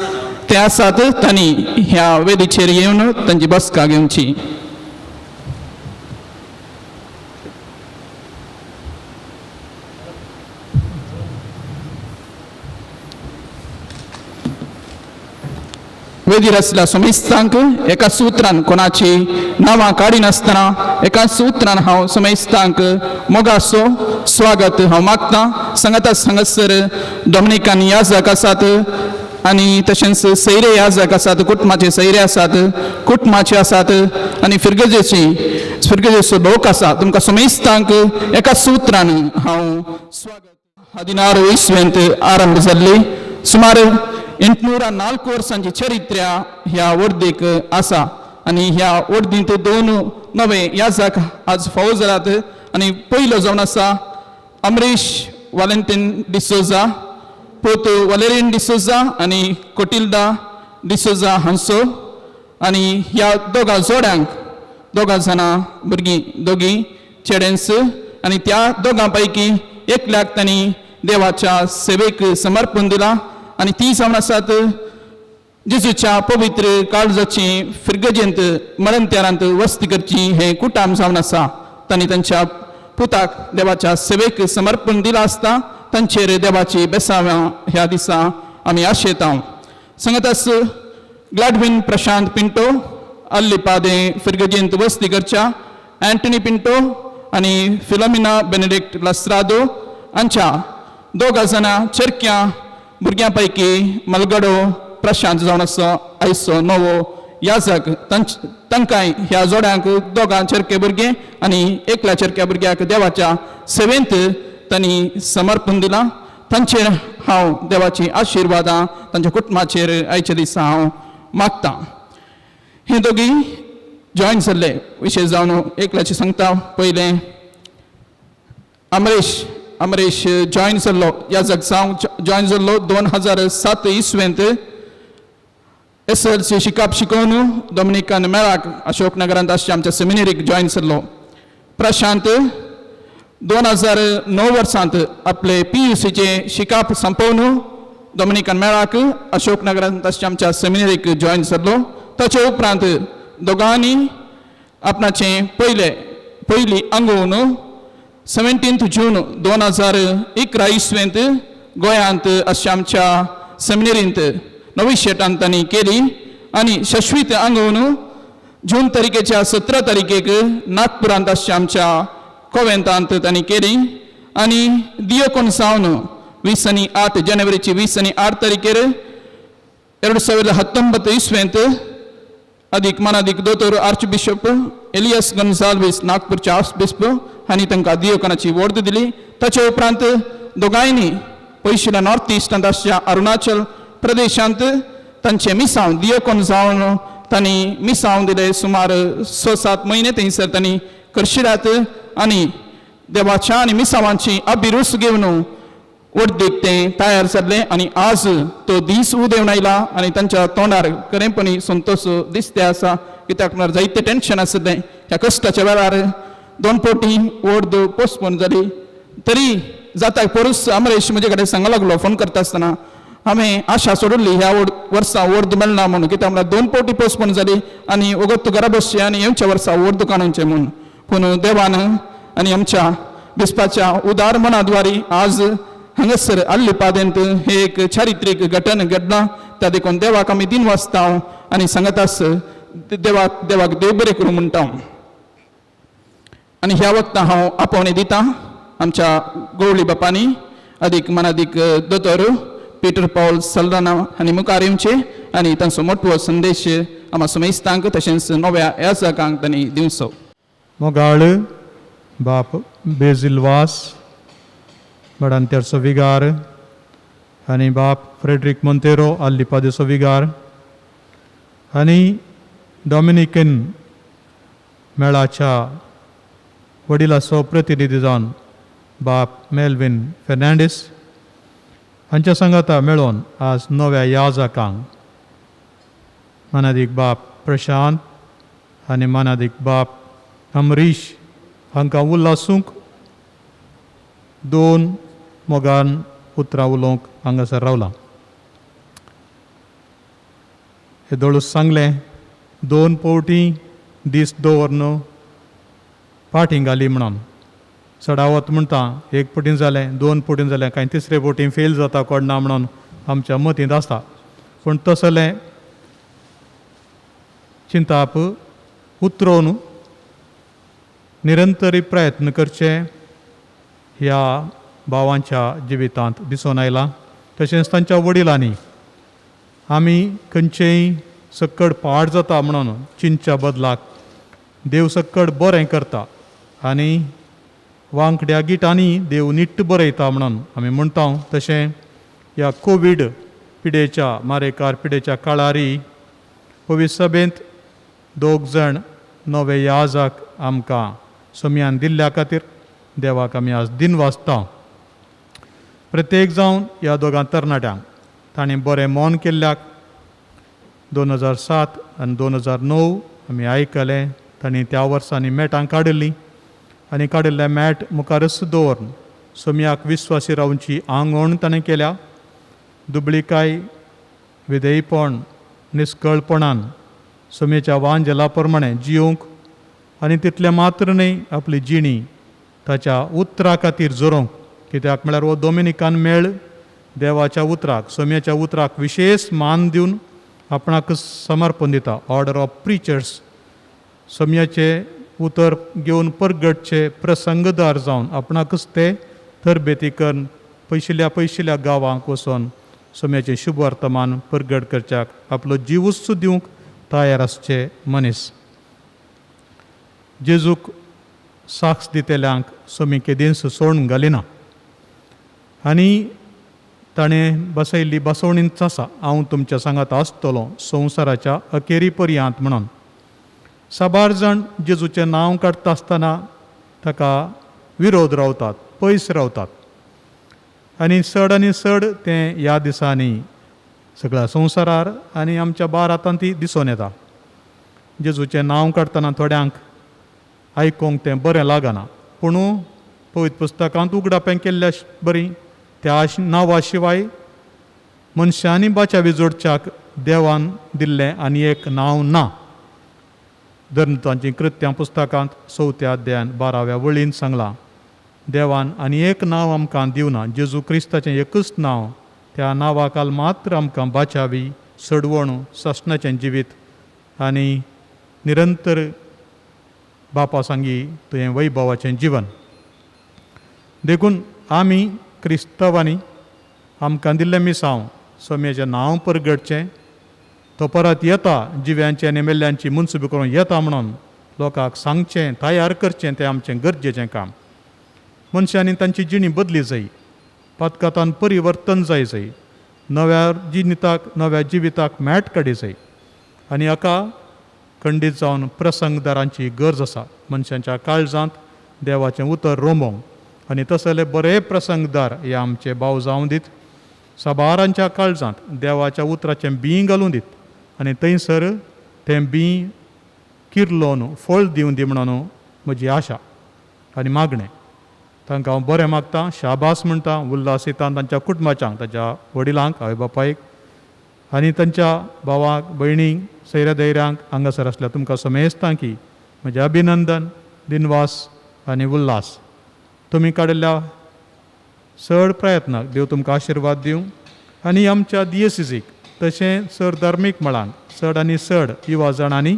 ते आसात तांणी ह्या वेदीचेर येवन तांची बसका घेवची. वेदीर आसल्या समेस्तांक एका सुत्रान कोणाची नांवां काडिनासतना एका सुत्रान हांव समेस्तांक मोगाचो स्वागत हांव मागतां. सांगाता हांगासर डॉमिनिकन याजक आसात आनी तशेंच सैरे याजक आसात, कुटुंबाचे सैरे आसात, कुटुंबाचे आसात आनी फिरगजेची फिरगजेचो लोक आसा. तुमकां समेस्तांक एका सुत्रान हांव स्वागत. 16 इसवेंत आरंभ जाल्ली सुमार 804 वर्सांची चरित्र्या ह्या वर्दीक आसा आनी ह्या वर्दींत दोन नवे याजक आज फावो जाल्यात आनी पयलो जावन आसा अमरीश वालेंटीन डिसोजा पोत वलेरीन डिसोजा आनी कोटिल्दा डिसोजा हांचो आनी ह्या दोगां जोड्यांक दोगां जाणां भुरगीं दोगीं चेड्यांस आनी त्या दोगां पैकी एकल्याक तांणी देवाच्या सेवेक समर्पण दिलां आनी ती जावन आसात जेजूच्या पवित्र काळजाची फिरगजेंत मरणत्यारांत वस्ती करची हें कुटाम जावन आसा. तांणी तांच्या पुताक देवाच्या सेवेक समर्पण दिलां आसता तांचेर देवाची बेसाव्यां ह्या दिसा आमी आशेता. सांगतास ग्लाडविन प्रशांत पिंटो अल्लिपादे फिरगजेंत वस्ती करच्या अँटनी पिंटो आनी फिलोमिना बेनेडिक्ट लस्रादो हांच्या दोगां जाणां चेरक्यां भुरग्यां पैकी मलगडो प्रशांत जावन आसा आयचो नवो याजक. तांकांय ह्या जोड्यांक दोगां चेरके भुरगे आनी एकल्या चेरक्या भुरग्याक देवाच्या सेवेंत तांणी समर्पण दिलां. तांचेर हांव देवाची आशिर्वादां तांच्या कुटुंबाचेर आयच्या दिसा हांव मागतां. हे दोगी जॉयन जाल्ले विशेश जावन एकल्याचे सांगता पयलें अमरीश अमरीश जॉयन जाल्लो याजक जावंक जॉयन जाल्लो 2007 इसवेंत SLC शिकप शिकोवन डॉमिनिकन मेळाक अशोक नगरांत आसच्या आमच्या सेमिनरीक जॉयन जाल्लो. प्रशांत 2009 वर्सांत आपले PUCचें शिकप संपोवन डॉमिनिकन मेळाक अशोक नगरांत आसच्या आमच्या सेमिनरीक जॉयन जाल्लो. ताचे उपरांत दोगांनी आपणाचें पयली आंगोवन 17 जून 2011 इसवेंत गोंयांत अशा आमच्या सेमिनरींत नवी शेटान तांणी केली आनी शश्वीत आंगोवन जून तारखेच्या 17 तारखेक नागपुरांत आसच्या आमच्या कोवेंतांत तांणी केली आनी दियोकोन सावन 28 जानेवारीची 28 तारखेर 2019 इसवेंत अधिक मानादीक दोतोर आर्चबिशप एलियस गोन्साल्वीस नागपूरचे आर्चबिशप हांणी तांकां दियोकनाची वर्द दिली. ताचे उपरांत दोगांयनी पयशिल्ल्या नॉर्थ इस्टांत आसच्या अरुणाचल प्रदेशांत तांचें मिसांव दियोकोन जावन तांणी मिसांव दिले. सुमार 6-7 म्हयने थंयसर तांणी करशिलात आनी देवाच्या आनी मिसावांची अभिरूच घेवन वर्दीक तें तयार जाल्लें आनी आज तो दीस उदेवन आयला आनी तांच्या तोंडार खरेंपणी संतोश दिसते आसा. कित्याक म्हळ्यार जायतें टेंशन आसलें ह्या कश्टाच्या वेळार दोन पोटी वर्द पोस्टपोन जाली तरी जाता पोरूस अमरेश म्हजे कडेन सांगूंक लागलो फोन करता आसतना हांवें आशा सोडली ह्या वर्सा वर्द मेळना म्हणून कित्याक म्हळ्यार दोन पोटी पोस्टपोन जाली आनी वगत घरा बसचें आनी येवच्या वर्सा वर्द काडूचें म्हूण. पूण देवान आनी आमच्या बिस्पाच्या उदार मनाद्वारी आज हांगासर आल्लिपादेंत हे एक चारित्रीक घटन घडलां. त्या देखून देवाक आमी दिन वाचता आनी सांगत आस देवाक देवाक देव बरें करूं म्हणटा. आनी ह्या वखदां हांव आपोवणें दिता आमच्या गवळी बापांनी अदीक मनादीक दोतोर पीटर पावल सल्दाना हांणी मुखार येवचें आनी तांचो मोटवो संदेश आमकां समेस्तांक तशेंच नव्या याजकांक तांणी दिवचो. मोगाळ बाप बेजील वास बडांतेरचो विगार आनी बाप फ्रेड्रीक मोंतेरो आल्लिपादेचो विगार आनी डॉमिनिकन मेळाच्या वडिलाचो प्रतिनिधी जावन बाप मेल्विन फेर्नांडीस हांच्या सांगाता मेळोवन आज नव्या याजकांक मानादीक बाप प्रशांत आनी मानादीक बाप अमरीश हांकां उल्लासूंक दोन मोगान उतरां उलोवंक हांगासर रावलां. हे दोळूस सांगलें दोन पवटी दीस दवर फाटीं घाली म्हणून चडावत म्हणटा एक पटीन जालें दोन पटीन जालें कांय तिसरे पटी फेल जाता कोण ना म्हणून आमच्या मतींत आसता. पूण तसलें चिंताप उतरोवन निरंतरी प्रयत्न करचे ह्या भावांच्या जिवितांत दिसून आयलां. तशेंच तांच्या वडिलांनी आमी खंयचेय सक्कड पाड जाता म्हणून चिंतच्या बदलाक देव सक्कड बरें करता आनी वांकड्या गिटांनी देव निट्ट बरयता म्हणून आमी म्हणटा. तशें ह्या कोवीड पिडेच्या मारेकार पिडेच्या काळारी पवित्र सभेंत दोग जाण नवे याजक आमकां सम्यान दिल्ल्या खातीर देवाक आमी आज दिन वाचता. प्रत्येक जावन ह्या दोगां तरणाट्यांक तांणी बरें मौन केल्ल्याक 2007 आनी 2009 आमी आयकलें तांणी त्या वर्सांनी मॅटां काडिल्लीं आनी काडिल्ल्या मॅट मुखारच दवरून सोम्याक विस्वासी रावची आंगवण ताणें केल्या. दुबळीकाय विधेयपण निस्कळपणान सोम्याच्या वांजेला प्रमाणें जियोंक आनी तितलें मात्र न्हय आपली जिणी ताच्या उतरा खातीर जोरोवंक. कित्याक म्हळ्यार हो डोमिनिकान मेळ देवाच्या उतराक सोम्याच्या उतराक विशेश मान दिवन आपणाक समर्पण दिता. ऑर्डर ऑफ प्रिचर्स सोम्याचे उतर घेवन परगटचे प्रसंगदार जावन आपणाकच ते तरबेती करून पयशिल्ल्या पयशिल्ल्या गांवांक वचोन सोम्याचें शुभ वर्तमान परगट करच्याक आपलो जिवूच दिवंक तयार आसचे मनीस. जेजूक साक्ष दितल्यांक सोमी केदींच सोडून घालिना आनी ताणें बसयल्ली बसवणीच आसा हांव तुमच्या सांगात आसतलो संवसाराच्या अखेरी पर्यांत म्हणून. साबार जाण जेजूचें नांव काडटा आसतना ताका विरोध रावतात पयस रावतात आनी चड आनी चड तें ह्या दिसांनी सगळ्या संवसारार आनी आमच्या भारतांत ती दिसून येता. जेजूचें नांव काडटना थोड्यांक आयकूंक तें बरें लागना पूण पवित्र पुस्तकांत उगडापें केल्ल्या बरी त्या नांवा शिवाय मनशांनी बाचावी जोडच्याक देवान दिल्लें आनी एक नांव ना. धर्मतांचीं कृत्यां पुस्तकांत 4थ्या अध्यायान 12व्या वळीन सांगलां देवान आनी एक नांव आमकां दिवना जेजू क्रिस्ताचें एकूच नांव त्या नांवा काल मात्र आमकां बाचावी सडवण सासणाचें जिवीत आनी निरंतर बापा सांगी तुवें वैभवाचें जिवन. देखून आमी क्रिस्तांवांनी आमकां दिल्लें मिसांव सोम्याचें नांव परगटचें तो परत येता जिव्यांचे आनी मेल्ल्यांची मुन्सुबी करून येता म्हणून लोकांक सांगचें तयार करचें तें आमचें गरजेचें काम. मनशांनी तांची जिणी बदली जाय पातकातान परिवर्तन जाय जाय नव्या जिणिताक नव्या जिविताक मॅट काडी जाय आनी हाका खंडीत जावन प्रसंगदारांची गरज आसा. मनशांच्या काळजांत देवाचें उतर रोमोवंक आनी तसले बरे प्रसंगदार हे आमचे भाव जावं दीत साबारांच्या काळजांत देवाच्या उतराचें बीं घालूं दीत आनी थंयसर तें बीं किर्लोन फळ दिवं दी म्हणून म्हजी आशा आनी मागणें. तांकां हांव बरें मागता शाबास म्हणटा उल्हासितान तांच्या कुटुंबाच्यांक तांच्या वडिलांक आवय बापायक आनी तांच्या भावाक भयणींक सैऱ्या धैर्यांक हांगासर आसल्या तुमकां समेस्तां की म्हजें अभिनंदन दिनवास आनी उल्हास. तुमी काडिल्ल्या चड प्रयत्नाक देव तुमकां आशिर्वाद दिवं आनी आमच्या दियेसिजीक तशें चड धार्मीक मळांक चड आनी चड युवा जाणांनी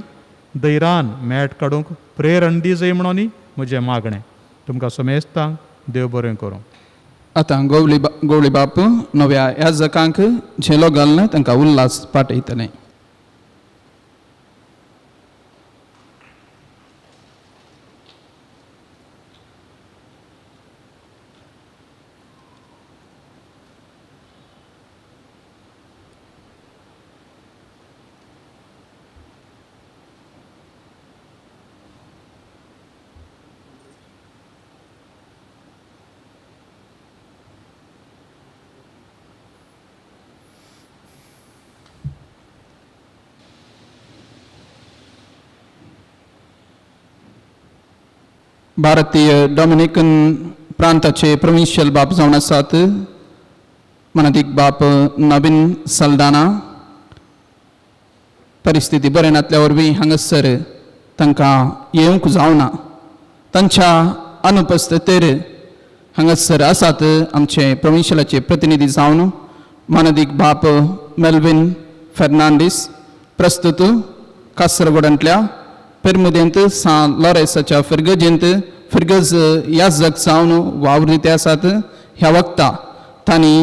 धैरान मेट काडूंक प्रेरण दी जाय म्हणून म्हजें मागणें. तुमकां समेस्तांक देव बरें करूं. आतां गवळी बाप नव्या याजकांक झेलो घालून तांकां उल्हास पाठयतले. भारतीय डॉमिनिकन प्रांताचे प्रोविन्शियल बाप जावन आसात मनादीक बाप नवीन सल्दाना. परिस्थिती बरें नातल्या वरवीं हांगासर तांकां येवंक जावना. तांच्या अनुपस्थितीर हांगासर आसात आमचे प्रोविन्शियलाचे प्रतिनिधी जावन मानादीक बाप मेल्विन फेर्नांडीस, प्रस्तुत कासरगोडांतल्या पेरमुदेंत सां लॉरेसाच्या फिरगजेंत फिरगज याजक जावन वावर दिते आसात. ह्या वक्ता तांणी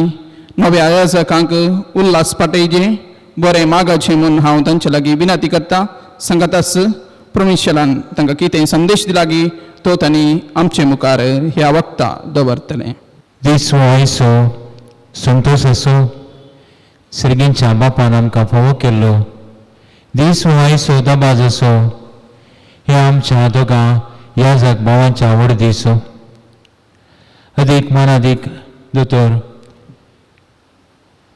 नव्या याजकांक उल्हास पाटयचे बरें मागाचें म्हूण हांव तांचे लागीं विनंती करता. सांगाताच प्रोविन्शियलान तांकां कितें संदेश दिला तो तांणी आमचे मुखार ह्या वक्ता दवरतले. दीस हो आयचो संतोशाचो सर्गींच्या बापान आमकां फावो केल्लो दीस हो आयचो दबाजाचो ह्या आमच्या दोगां याजक भावांच्या वडदीचो. अदीक मानादीक दोतोर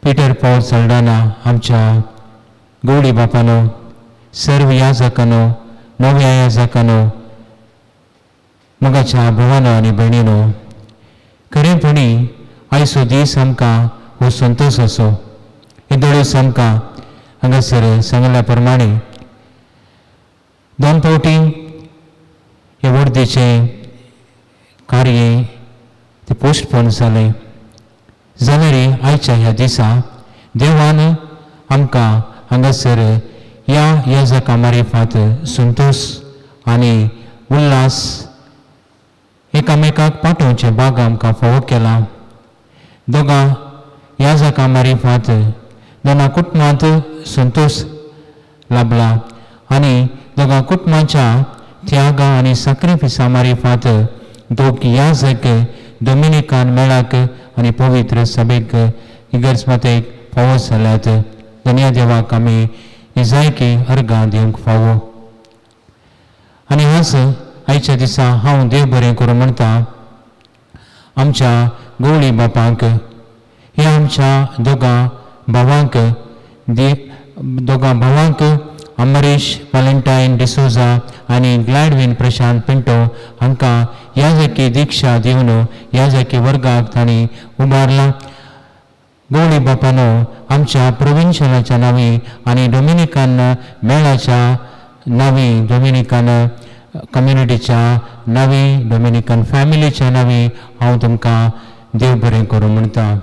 पिटर पॉल सल्डाना आमच्या गौडी बापानो, सर्व याजकानो, नव्या याजकानो, मोगाच्या भावानो आनी भयणीनो, खरेपणी आयचो दीस आमकां हो संतोश असो. हे दोळेस आमकां हांगासर सांगल्या प्रमाणे दोन फावटी हे वर्दीचें कार्य तें पोस्टपोन जालें जाल्यार आयच्या ह्या दिसा देवान आमकां हांगासर ह्या याजका मारिफात संतोश आनी उल्हास एकामेकाक पाठोवचें बाग आमकां फावो केला. दोगां याजका मारिफात दोना कुटुंबांत संतोश लाभला आनी दोगां कुटुंबाच्या त्यागा आनी साक्रिफिसा मारिफात दोग याजक डोमिनिकान मेळाक आनी पवित्र सभेक इगर्ज मातेक फावो जाल्यात. धन्या देवाक आमी निजायकी अर्गां दिवंक फावो. आनी आज आयच्या दिसा हांव देव बरें करूं म्हणटा आमच्या गवळी बापांक, ह्या आमच्या दोगां भावांक, दोगां भावांक अमरीश व्हॅलेंटायन डिसोजा आनी ग्लॅडविन प्रशांत पिंटो हांकां याजकी दिक्षा दिवन याजकी वर्गाक तांणी उबारला. गवळी बापानो आमच्या प्रोविन्शियलाच्या नांवी आनी डोमिनिकन मेळाच्या नांवी, डोमिनिकन कम्युनिटीच्या नांवी, डोमिनिकन फॅमिलीच्या नांवी हांव तुमकां देव बरें करूं म्हणटा.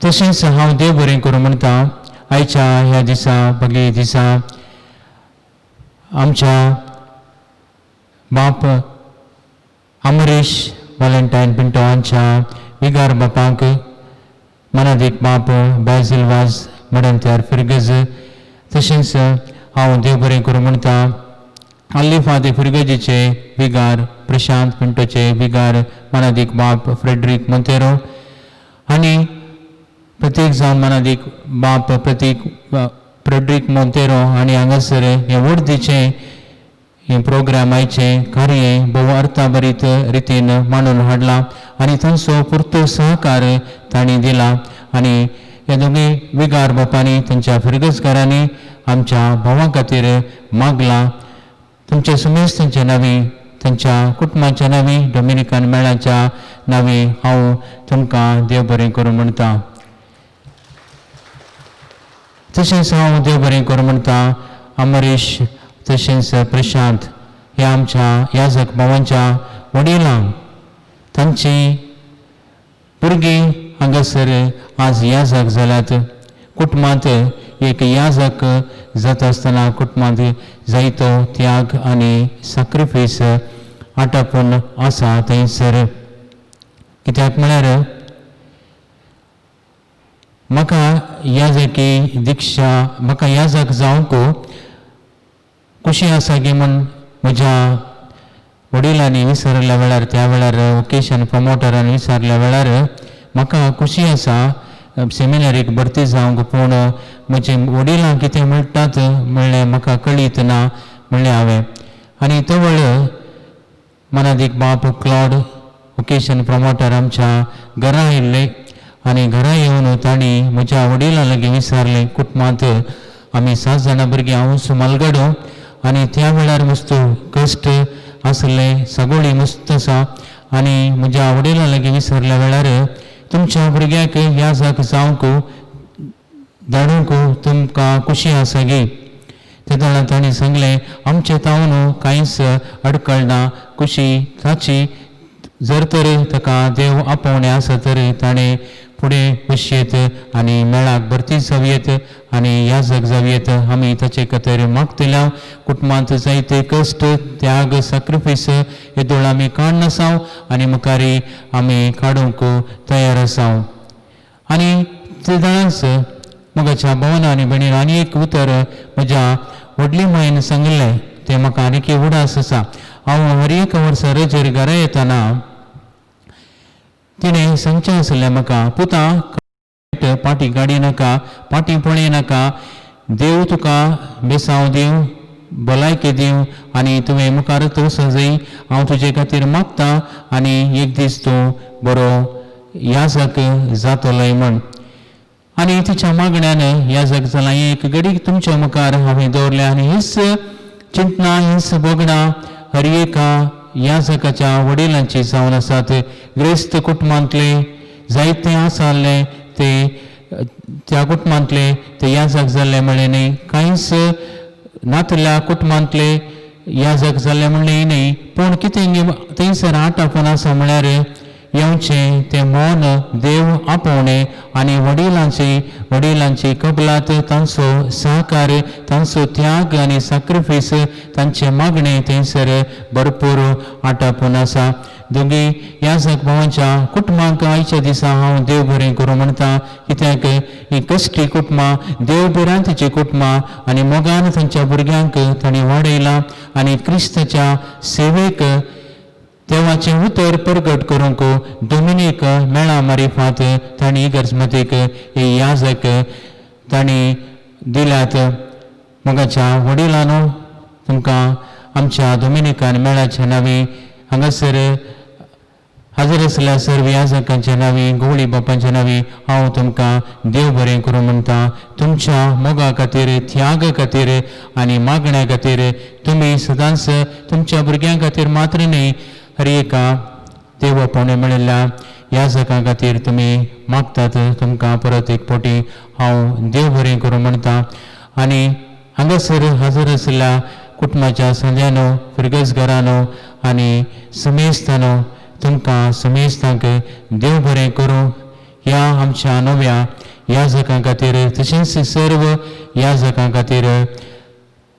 तशेंच हांव देव बरें करूं म्हणटा आयच्या ह्या दिसा बगले दिसा आमच्या बाप अमरीश व्हॅलेंटायन पिंटो हांच्या विगार बापांक, मनादीक बाप बायझील वाज मडंत्यार फिरगज, तशेंच हांव देव बरें करूं म्हणटा आल्लिफादे फिरगजीचे विगार प्रशांत पिंटोचे विगार मनादीक बाप फ्रेडरीक मोंतेरो आनी प्रतीक जावन मनादीक बाप प्रतीक फ्रेडरीक मोंतेरो आनी हांगासर हें वर्दीचें हें प्रोग्राम आयचें कार्य भोव अर्थाभरीत रितीन मांडून हाडलां आनी तांचो पुरतो सहकार तांणी दिला. आनी ह्या दोगूय विगार बापांनी तांच्या फिरगजकारांनी आमच्या भावां खातीर मागलां. तुमच्या सुमेस तांच्या नांवी, तांच्या कुटुंबाच्या नांवी, डोमिनिकन मेळाच्या नांवी हांव तुमकां देव बरें करूं म्हणटा. तशेंच हांव देव बरें करूं म्हणटा अमरीश तशेंच प्रशांत ह्या आमच्या याजक भावांच्या वडिलांक, तांची भुरगीं हांगासर आज याजक जाल्यात. कुटुंबांत एक याजक जाता आसतना कुटुंबांत जायतो त्याग आनी सॅक्रिफायस आटापून आसा थंयसर. कित्याक म्हळ्यार म्हाका याजकी दिक्षा म्हाका याजक जावंक खुशी आसा की म्हूण म्हज्या वडिलांनी विचारल्या वेळार त्या वेळार वोकेशन प्रमोटरान विचारल्या वेळार म्हाका खुशी आसा सेमिनारीक भरती जावंक, पूण म्हजे वडिलां कितें म्हणटात म्हणलें म्हाका कळीत ना म्हणलें हांवें. आनी तवळ मनादीक बाप क्लॉड वोकेशन प्रमोटर आमच्या घरा आयिल्ले आनी घरा येवन तांणी म्हज्या वडिलां लागीं विचारलें, कुटुंबांत आमी 7 जाणां भुरगीं, हांव मालगाडो आनी त्या वेळार मस्त कश्ट आसले, सगळी मस्त आसा. आनी म्हज्या वडिलां लागीं विचारल्या वेळार तुमच्या भुरग्याक ह्या जाक जावंक धाडूंक तुमकां खुशी आसा गी? तेन्ना तांणी सांगलें आमचे तावन कांयच अडकळ ना, खुशी ताची जर तर ताका देव आपोवणें आसा तर ताणें फुडें वचयेत आनी मेळाक भरती जावयेत आनी याजक जावयेत. आमी ताचे खातीर मागतल्या. कुटुंबांत जायते कश्ट त्याग सॅक्रिफायस येदोळ आमी काडून आसाव आनी मुखार आमी काडूंक तयार आसाव. आनी ते जाणांच मोगाच्या भवना आनी भयणीन आनी एक उतर म्हज्या व्हडली मायन सांगिल्लें तें म्हाका आनीक उडास आसा. हांव हर एक वर्सा रजेर घरा येतना तिणें सांगचें आसलें म्हाका, पुता पाटी गाडी नाका, पाटी पळय नाका, देव तुका बेसांव दिवं, भलायकी दिवं आनी तुवें मुखार वचूंक जाय, हांव तुजे खातीर मागता आनी एक दीस तूं बरो याजक जातलोय म्हण. आनी तिच्या मागण्यान याजक जालां. एक घडी तुमच्या मुखार हांवें दवरलें आनी हीच चिंतना हीच भोगणां हर एका याजकाच्या वडिलांची जावन आसात. ग्रेस्त कुटुंबांतले जायते आसाले ते त्या कुटुंबांतले ते याजक जाल्ले म्हणलें न्हय, कांयच नातल्या कुटुंबांतले याजक जाल्ले म्हणलें न्हय, पूण कितें थंयसर आटापून आसा म्हळ्यार येवचें तें मौन देव आपोवणें आनी वडिलांची कबलात, तांचो सहकार, तांचो त्याग आनी सॅक्रिफायस, तांचें मागणें थंयसर भरपूर आटापून आसा. दोगी याजक भावांच्या कुटुंबांक आयच्या दिसा हांव देव बरें करूं म्हणटा, कित्याक ही कश्टी कुटुंबां देव भिरांतीचीं कुटुंबां आनी मोगान तांच्या भुरग्यांक तांणी वाडयलां आनी क्रिस्ताच्या सेवेक देवाचें उतर परगट करूंक दोमिनीक मेळा मारिफात तांणी इगर्जमतीक हे याजक तांणी दिल्यात. मोगाच्या वडिलांनो तुमकां आमच्या दोमिनिकान मेळाच्या नांवी हांगासर हाजीर आसल्या सर्व याजकांच्या नांवी गवळी बापांच्या नांवी हांव तुमकां देव बरें करूं म्हणटा. तुमच्या मोगा खातीर, त्यागा खातीर आनी मागण्या खातीर तुमी सदांच तुमच्या भुरग्यां खातीर मात्र न्हय हर एका देव आपोवणें मेळिल्ल्या याजकां खातीर तुमी मागतात. तुमकां परत एक फावटी हांव देव बरें करूं म्हणटा. आनी हांगासर हाजीर आशिल्ल्या कुटुंबाच्या संद्यानो, फिरगजघरानो आनी समेस्तानो तुमकां समेस्तांक देव बरें करूं. ह्या आमच्या नव्या याजकां खातीर तशेंच सर्व याजकां खातीर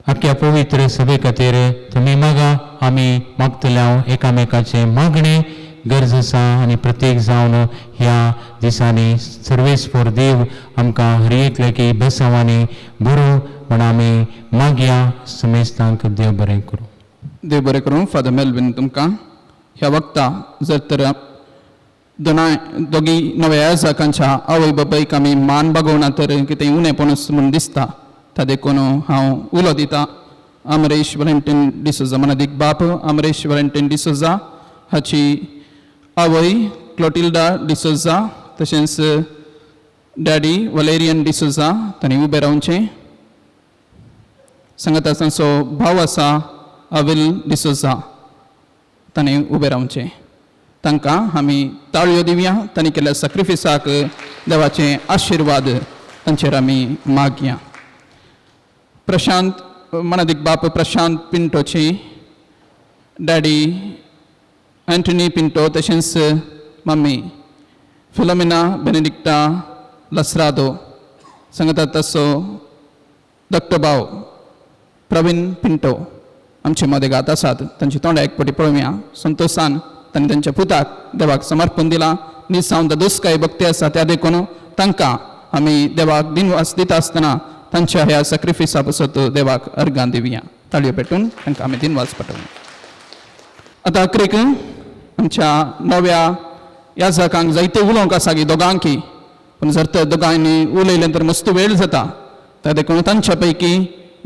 आख्या पवित्र सभे खातीर तुमी मागा. आमी मागतले एकामेकाचें मागणें गरज आसा आनी प्रत्येक जावन ह्या दिसांनी सर्वेस्पर देव आमकां हर एकल्याकी बेसांवांनी बरो म्हण आमी मागया. समेस्तांक देव बरें करूं. देव बरें करूं. फादर मेल्विन तुमकां ह्या वक्ता जर तर दोगी नव्या याजकांच्या आवय बापायक आमी मान बागोवना तर कितें उणेपणूच म्हूण दिसता, ता देखून हांव उलो दिता अमरेश वॅलेंटीन डिसोजा मनादीक बाप अमरेश वॅलेंटीन डिसोजा हाची आवय क्लोटिल्डा डिसोजा तशेंच डॅडी वलेरियन डिसोजा तांणी उबें रावचें. सांगता तांचो भाव आसा अविल डिसोजा तांणी उबें रावचें. तांकां आमी ताळयो दिवया. तांणी केल्ल्या सॅक्रिफिसाक देवाचे आशिर्वाद तांचेर आमी मागया. प्रशांत मनादीक बाप प्रशांत पिंटोची डॅडी एंटनी पिंटो तशेंच मम्मी फिलोमिना बेनेडिक्टा लसरादो सांगता तसो धाकटो भाव प्रवीण पिंटो आमचे मदेगात आसात. तांची तोंडा एक पटी पळोवया. संतोशान तांणी तांच्या पुताक देवाक समर्पण दिलां. निसावन दुस्काय भक्ती आसा त्या देखून तांकां आमी देवाक दिनवास दिता आसतना तांच्या ह्या सॅक्रिफिसा पासत देवाक अर्गां दिवया. ताळयो पेटून तांकां आमी दिनवास पाठोवया. आतां अकरेक आमच्या नव्या याजकांक जायते उलोवंक आसा की दोगांकी, पूण जर तर दोगांनी उलयलें तर मस्त वेळ जाता. त्या देखून तांच्या पैकी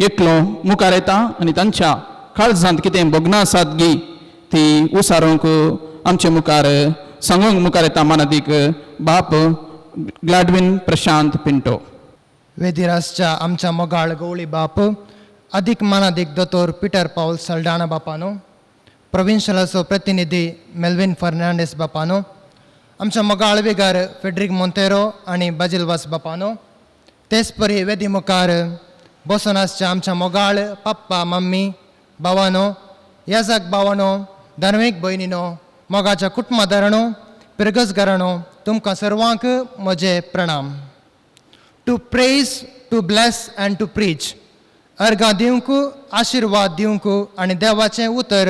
एकलो मुखार येता आनी तांच्या काळजांत कितें भोगनां आसात गी ती उसारूंक आमचे मुखार सांगूंक मुखार येता मानादीक बाप ग्लॅडविन प्रशांत पिंटो. वेदिरासच्या आमच्या मोगाळ गवळी बाप अदीक मानादीक दोतोर पिटर पावल सल्डाणा बापानो, प्रोविन्शलाचो प्रतिनिधी मेल्विन फर्नांडीस बापानो, आमच्या मोगाळ विगार फेड्रीक मोंतेरो आनी बाजिलवास बापानो, तेच परी वेदी मुखार बसून आसच्या आमच्या मोगाळ पप्पा मम्मी भावानो, याजक भावानो, धार्मीक भयणीनो, मोगाच्या कुटुंबादारानो, पिरगजगारानो, तुमकां सर्वांक म्हजे प्रणाम. To praise, to bless and to preach, अर्गां दिवंक, आशिर्वाद दिवंक आनी देवाचें उतर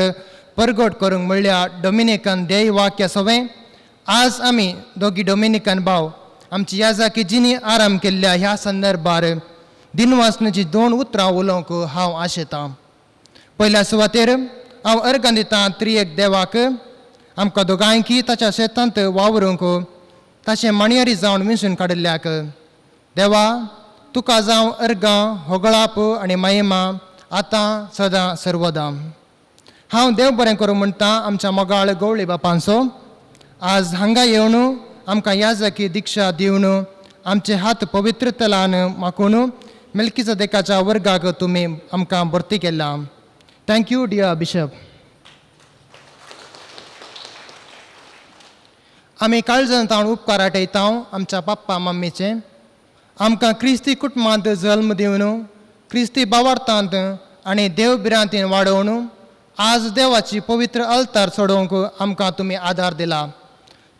परगट करूंक म्हणल्यार डोमिनिकन देय वाक्य सवें आज आमी दोगी डोमिनिकन भाव आमची याजाकी जिनी आराम केल्ल्या ह्या संदर्भार दिनवासनाची दोन उतरां उलोवंक हांव आशेतां. पयल्या सुवातेर हांव अर्गां दितां त्रियेक देवाक आमकां दोगांयकी ताच्या शेतांत वावरूंक ताचें माणयरी जावन विंचून काडिल्ल्याक. देवा तुका जावं अर्गां होगळाप आनी महिमा आतां सदां सर्वदां. हांव देव बरें करूं म्हणटा आमच्या मोगाळ गवळी बापांचो आज हांगा येवन आमकां याजकी दिक्षा दिवन आमचे हात पवित्र तलान माकून मेलकीचा देकाच्या वर्गाक तुमी आमकां भरती केला. Thank you dear bishop. आमी काळजान तावन उपकार आटयता आमच्या पप्पा मम्मीचे आमकां क्रिस्ती कुटुंबांत जल्म दिवन क्रिस्ती बावार्थांत आनी देव भिरांतीन वाडोवन आज देवाची पवित्र अल्तार चडोवंक आमकां तुमी आदार दिला.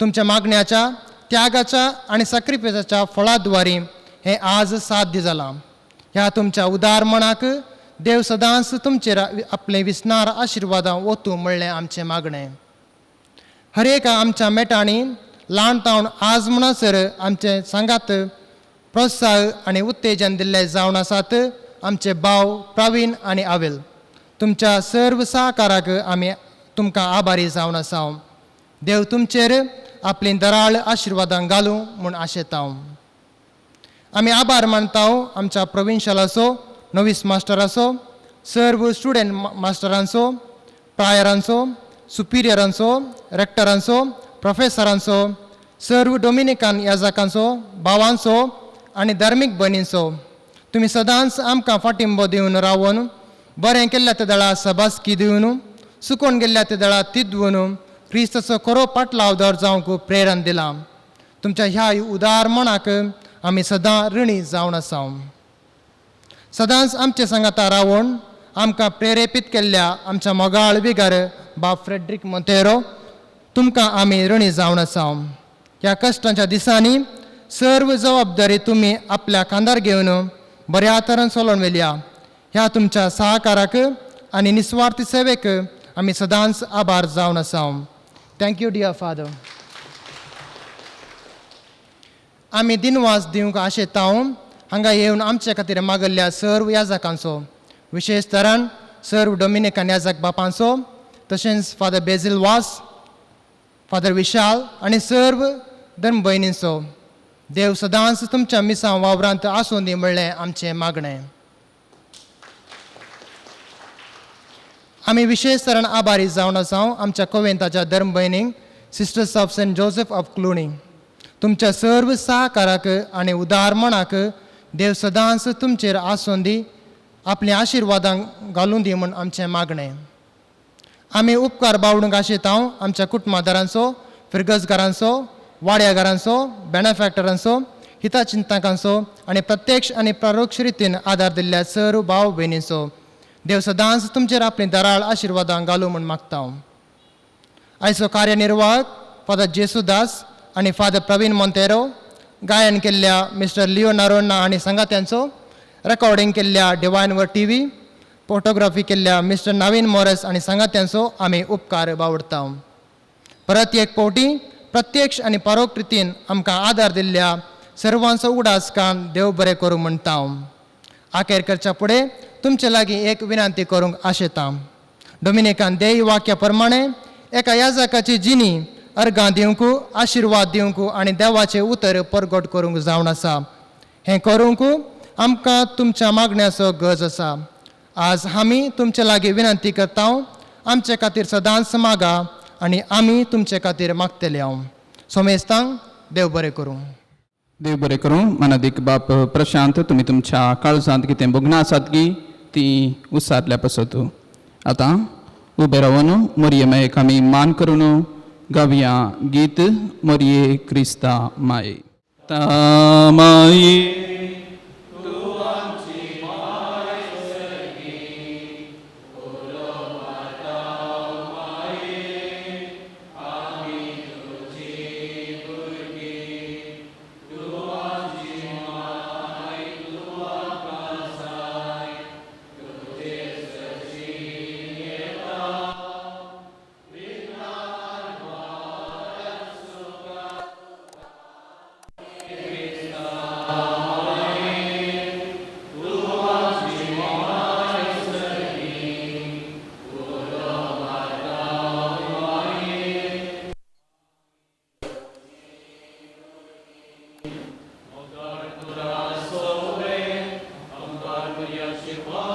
तुमच्या मागण्याच्या त्यागाच्या आनी सॅक्रिफायसाच्या फळाद्वारी हें आज साध्य जालां. ह्या तुमच्या उदार मनाक देव सदांच तुमचेर आपले विसनार आशिर्वादां ओतूं म्हणलें आमचें मागणें. हर एका आमच्या मेटांनी ल्हान तावन आज म्हणसर आमचे सांगात प्रोत्साह आनी उत्तेजन दिल्ले जावन आसात आमचे भाव प्रवीण आनी आवेल. तुमच्या सर्व सहकाराक आमी तुमकां आभारी जावन आसा. देव तुमचेर आपली दराळ आशिर्वादां घालूं म्हूण आशेता. आमी आभार मानता आमच्या प्रोविन्शलाचो, नोवीस मास्टराचो, सर्व स्टुडंट मास्टरांचो, प्रायरांचो, सुपिरियरांचो, रेक्टरांचो, प्रोफेसरांचो, सर्व डोमिनिकान याजकांचो, भावांचो आनी धार्मीक भयणींचो. तुमी सदांच आमकां फाटिंबो दिवन रावन बरें केल्ल्या त्या दळा सबासकी दिवन सुकोवन गेल्ल्या त्या दळा तिदवून क्रिस्ताचो खरो पाटलावदार जावंक प्रेरण दिलां. तुमच्या ह्या उदार मनाक आमी सदां ऋणी जावन आसा. सदांच आमचे सांगाता रावन आमकां प्रेरेपीत केल्ल्या आमच्या मोगाळ विगार बाब फ्रेड्रीक मोंतेरो तुमकां आमी ऋणी जावन आसा. ह्या कश्टांच्या दिसांनी सर्व जबाबदारी तुमी आपल्या खांदार घेवन बऱ्या तरेन चलोवन व्हेल्या. ह्या तुमच्या सहकाराक आनी निस्वार्थी सेवेक आमी सदांच आभार जावन आसा. Thank you dear father. आमी दिनवास दिवंक आशेता हांगा येवन आमचे खातीर मागल्ल्या सर्व याजकांचो, विशेश तरान सर्व डोमिनिकन याजक बापांचो, तशेंच फादर बेजील वास, फादर विशाल आनी सर्व धर्म भयणींचो. देव सदांच तुमच्या मिसां वावरांत आसूं दी म्हणलें आमचें मागणें. आमी विशेश तरान आभारी जावन आसा आमच्या कोवेंताच्या धर्म भयणींक, sisters of Saint Joseph of Cluny. तुमच्या सर्व सहकाराक आनी उदार मनाक देव सदांच तुमचेर आसूं दी, आपल्या आशिर्वादांक घालूं दी म्हूण आमचें मागणें. आमी उपकार बावडूंक आशेता आमच्या कुटुंबादारांचो, फिरगजगारांचो, वाड्यागारांचो, बेनेफॅक्टरांचो, हिताचिंतकांचो आनी प्रत्यक्ष आनी परोक्ष रितीन आदार दिल्ल्या सर्व भाव भयणींचो. देव सदांच तुमचेर आपली दराळ आशिर्वादां घालूं म्हूण मागता. आयचो कार्यनिर्वाहक फादर जेसुदास आनी फादर प्रवीण मोंतेरो, गायन केल्ल्या मिस्टर लिओ नारोन्ना आनी सांगात्यांचो, रेकॉर्डिंग केल्ल्या डिवायन वर टी व्ही, फोटोग्राफी केल्ल्या मिस्टर नवीन मोरस आनी सांगात्यांचो आमी उपकार बावडता. परत एक फावटी प्रत्यक्ष आनी परोक्ष रितीन आमकां आदार दिल्ल्या सर्वांचो उडास कान देव बरें करूं म्हणटा. आखेर करच्या फुडें तुमचे लागीं एक विनंती करूंक आशेता. डोमिनिकान देय वाक्या प्रमाणे एका याजकाची जिणी अर्गां दिवंक, आशिर्वाद दिवंक आनी देवाचें उतर परगट करूंक जावन आसा. हें करूंक आमकां तुमच्या मागण्याचो गरज आसा. आज आमी तुमचे लागीं विनंती करता, आमचे खातीर सदांच मागा आनी आमी तुमचे खातीर मागतले. हांव सोमेस्तांक देव बरें करूं. देव बरें करूं. मानादीक बाप प्रशांत, तुमी तुमच्या काळजांत कितें भोगणां आसात गी ती उसारल्या पासत आतां उबे रावन मोरये मायेक आमी मान करून गावया गीत मोरये क्रिस्ता माये माये. Amen.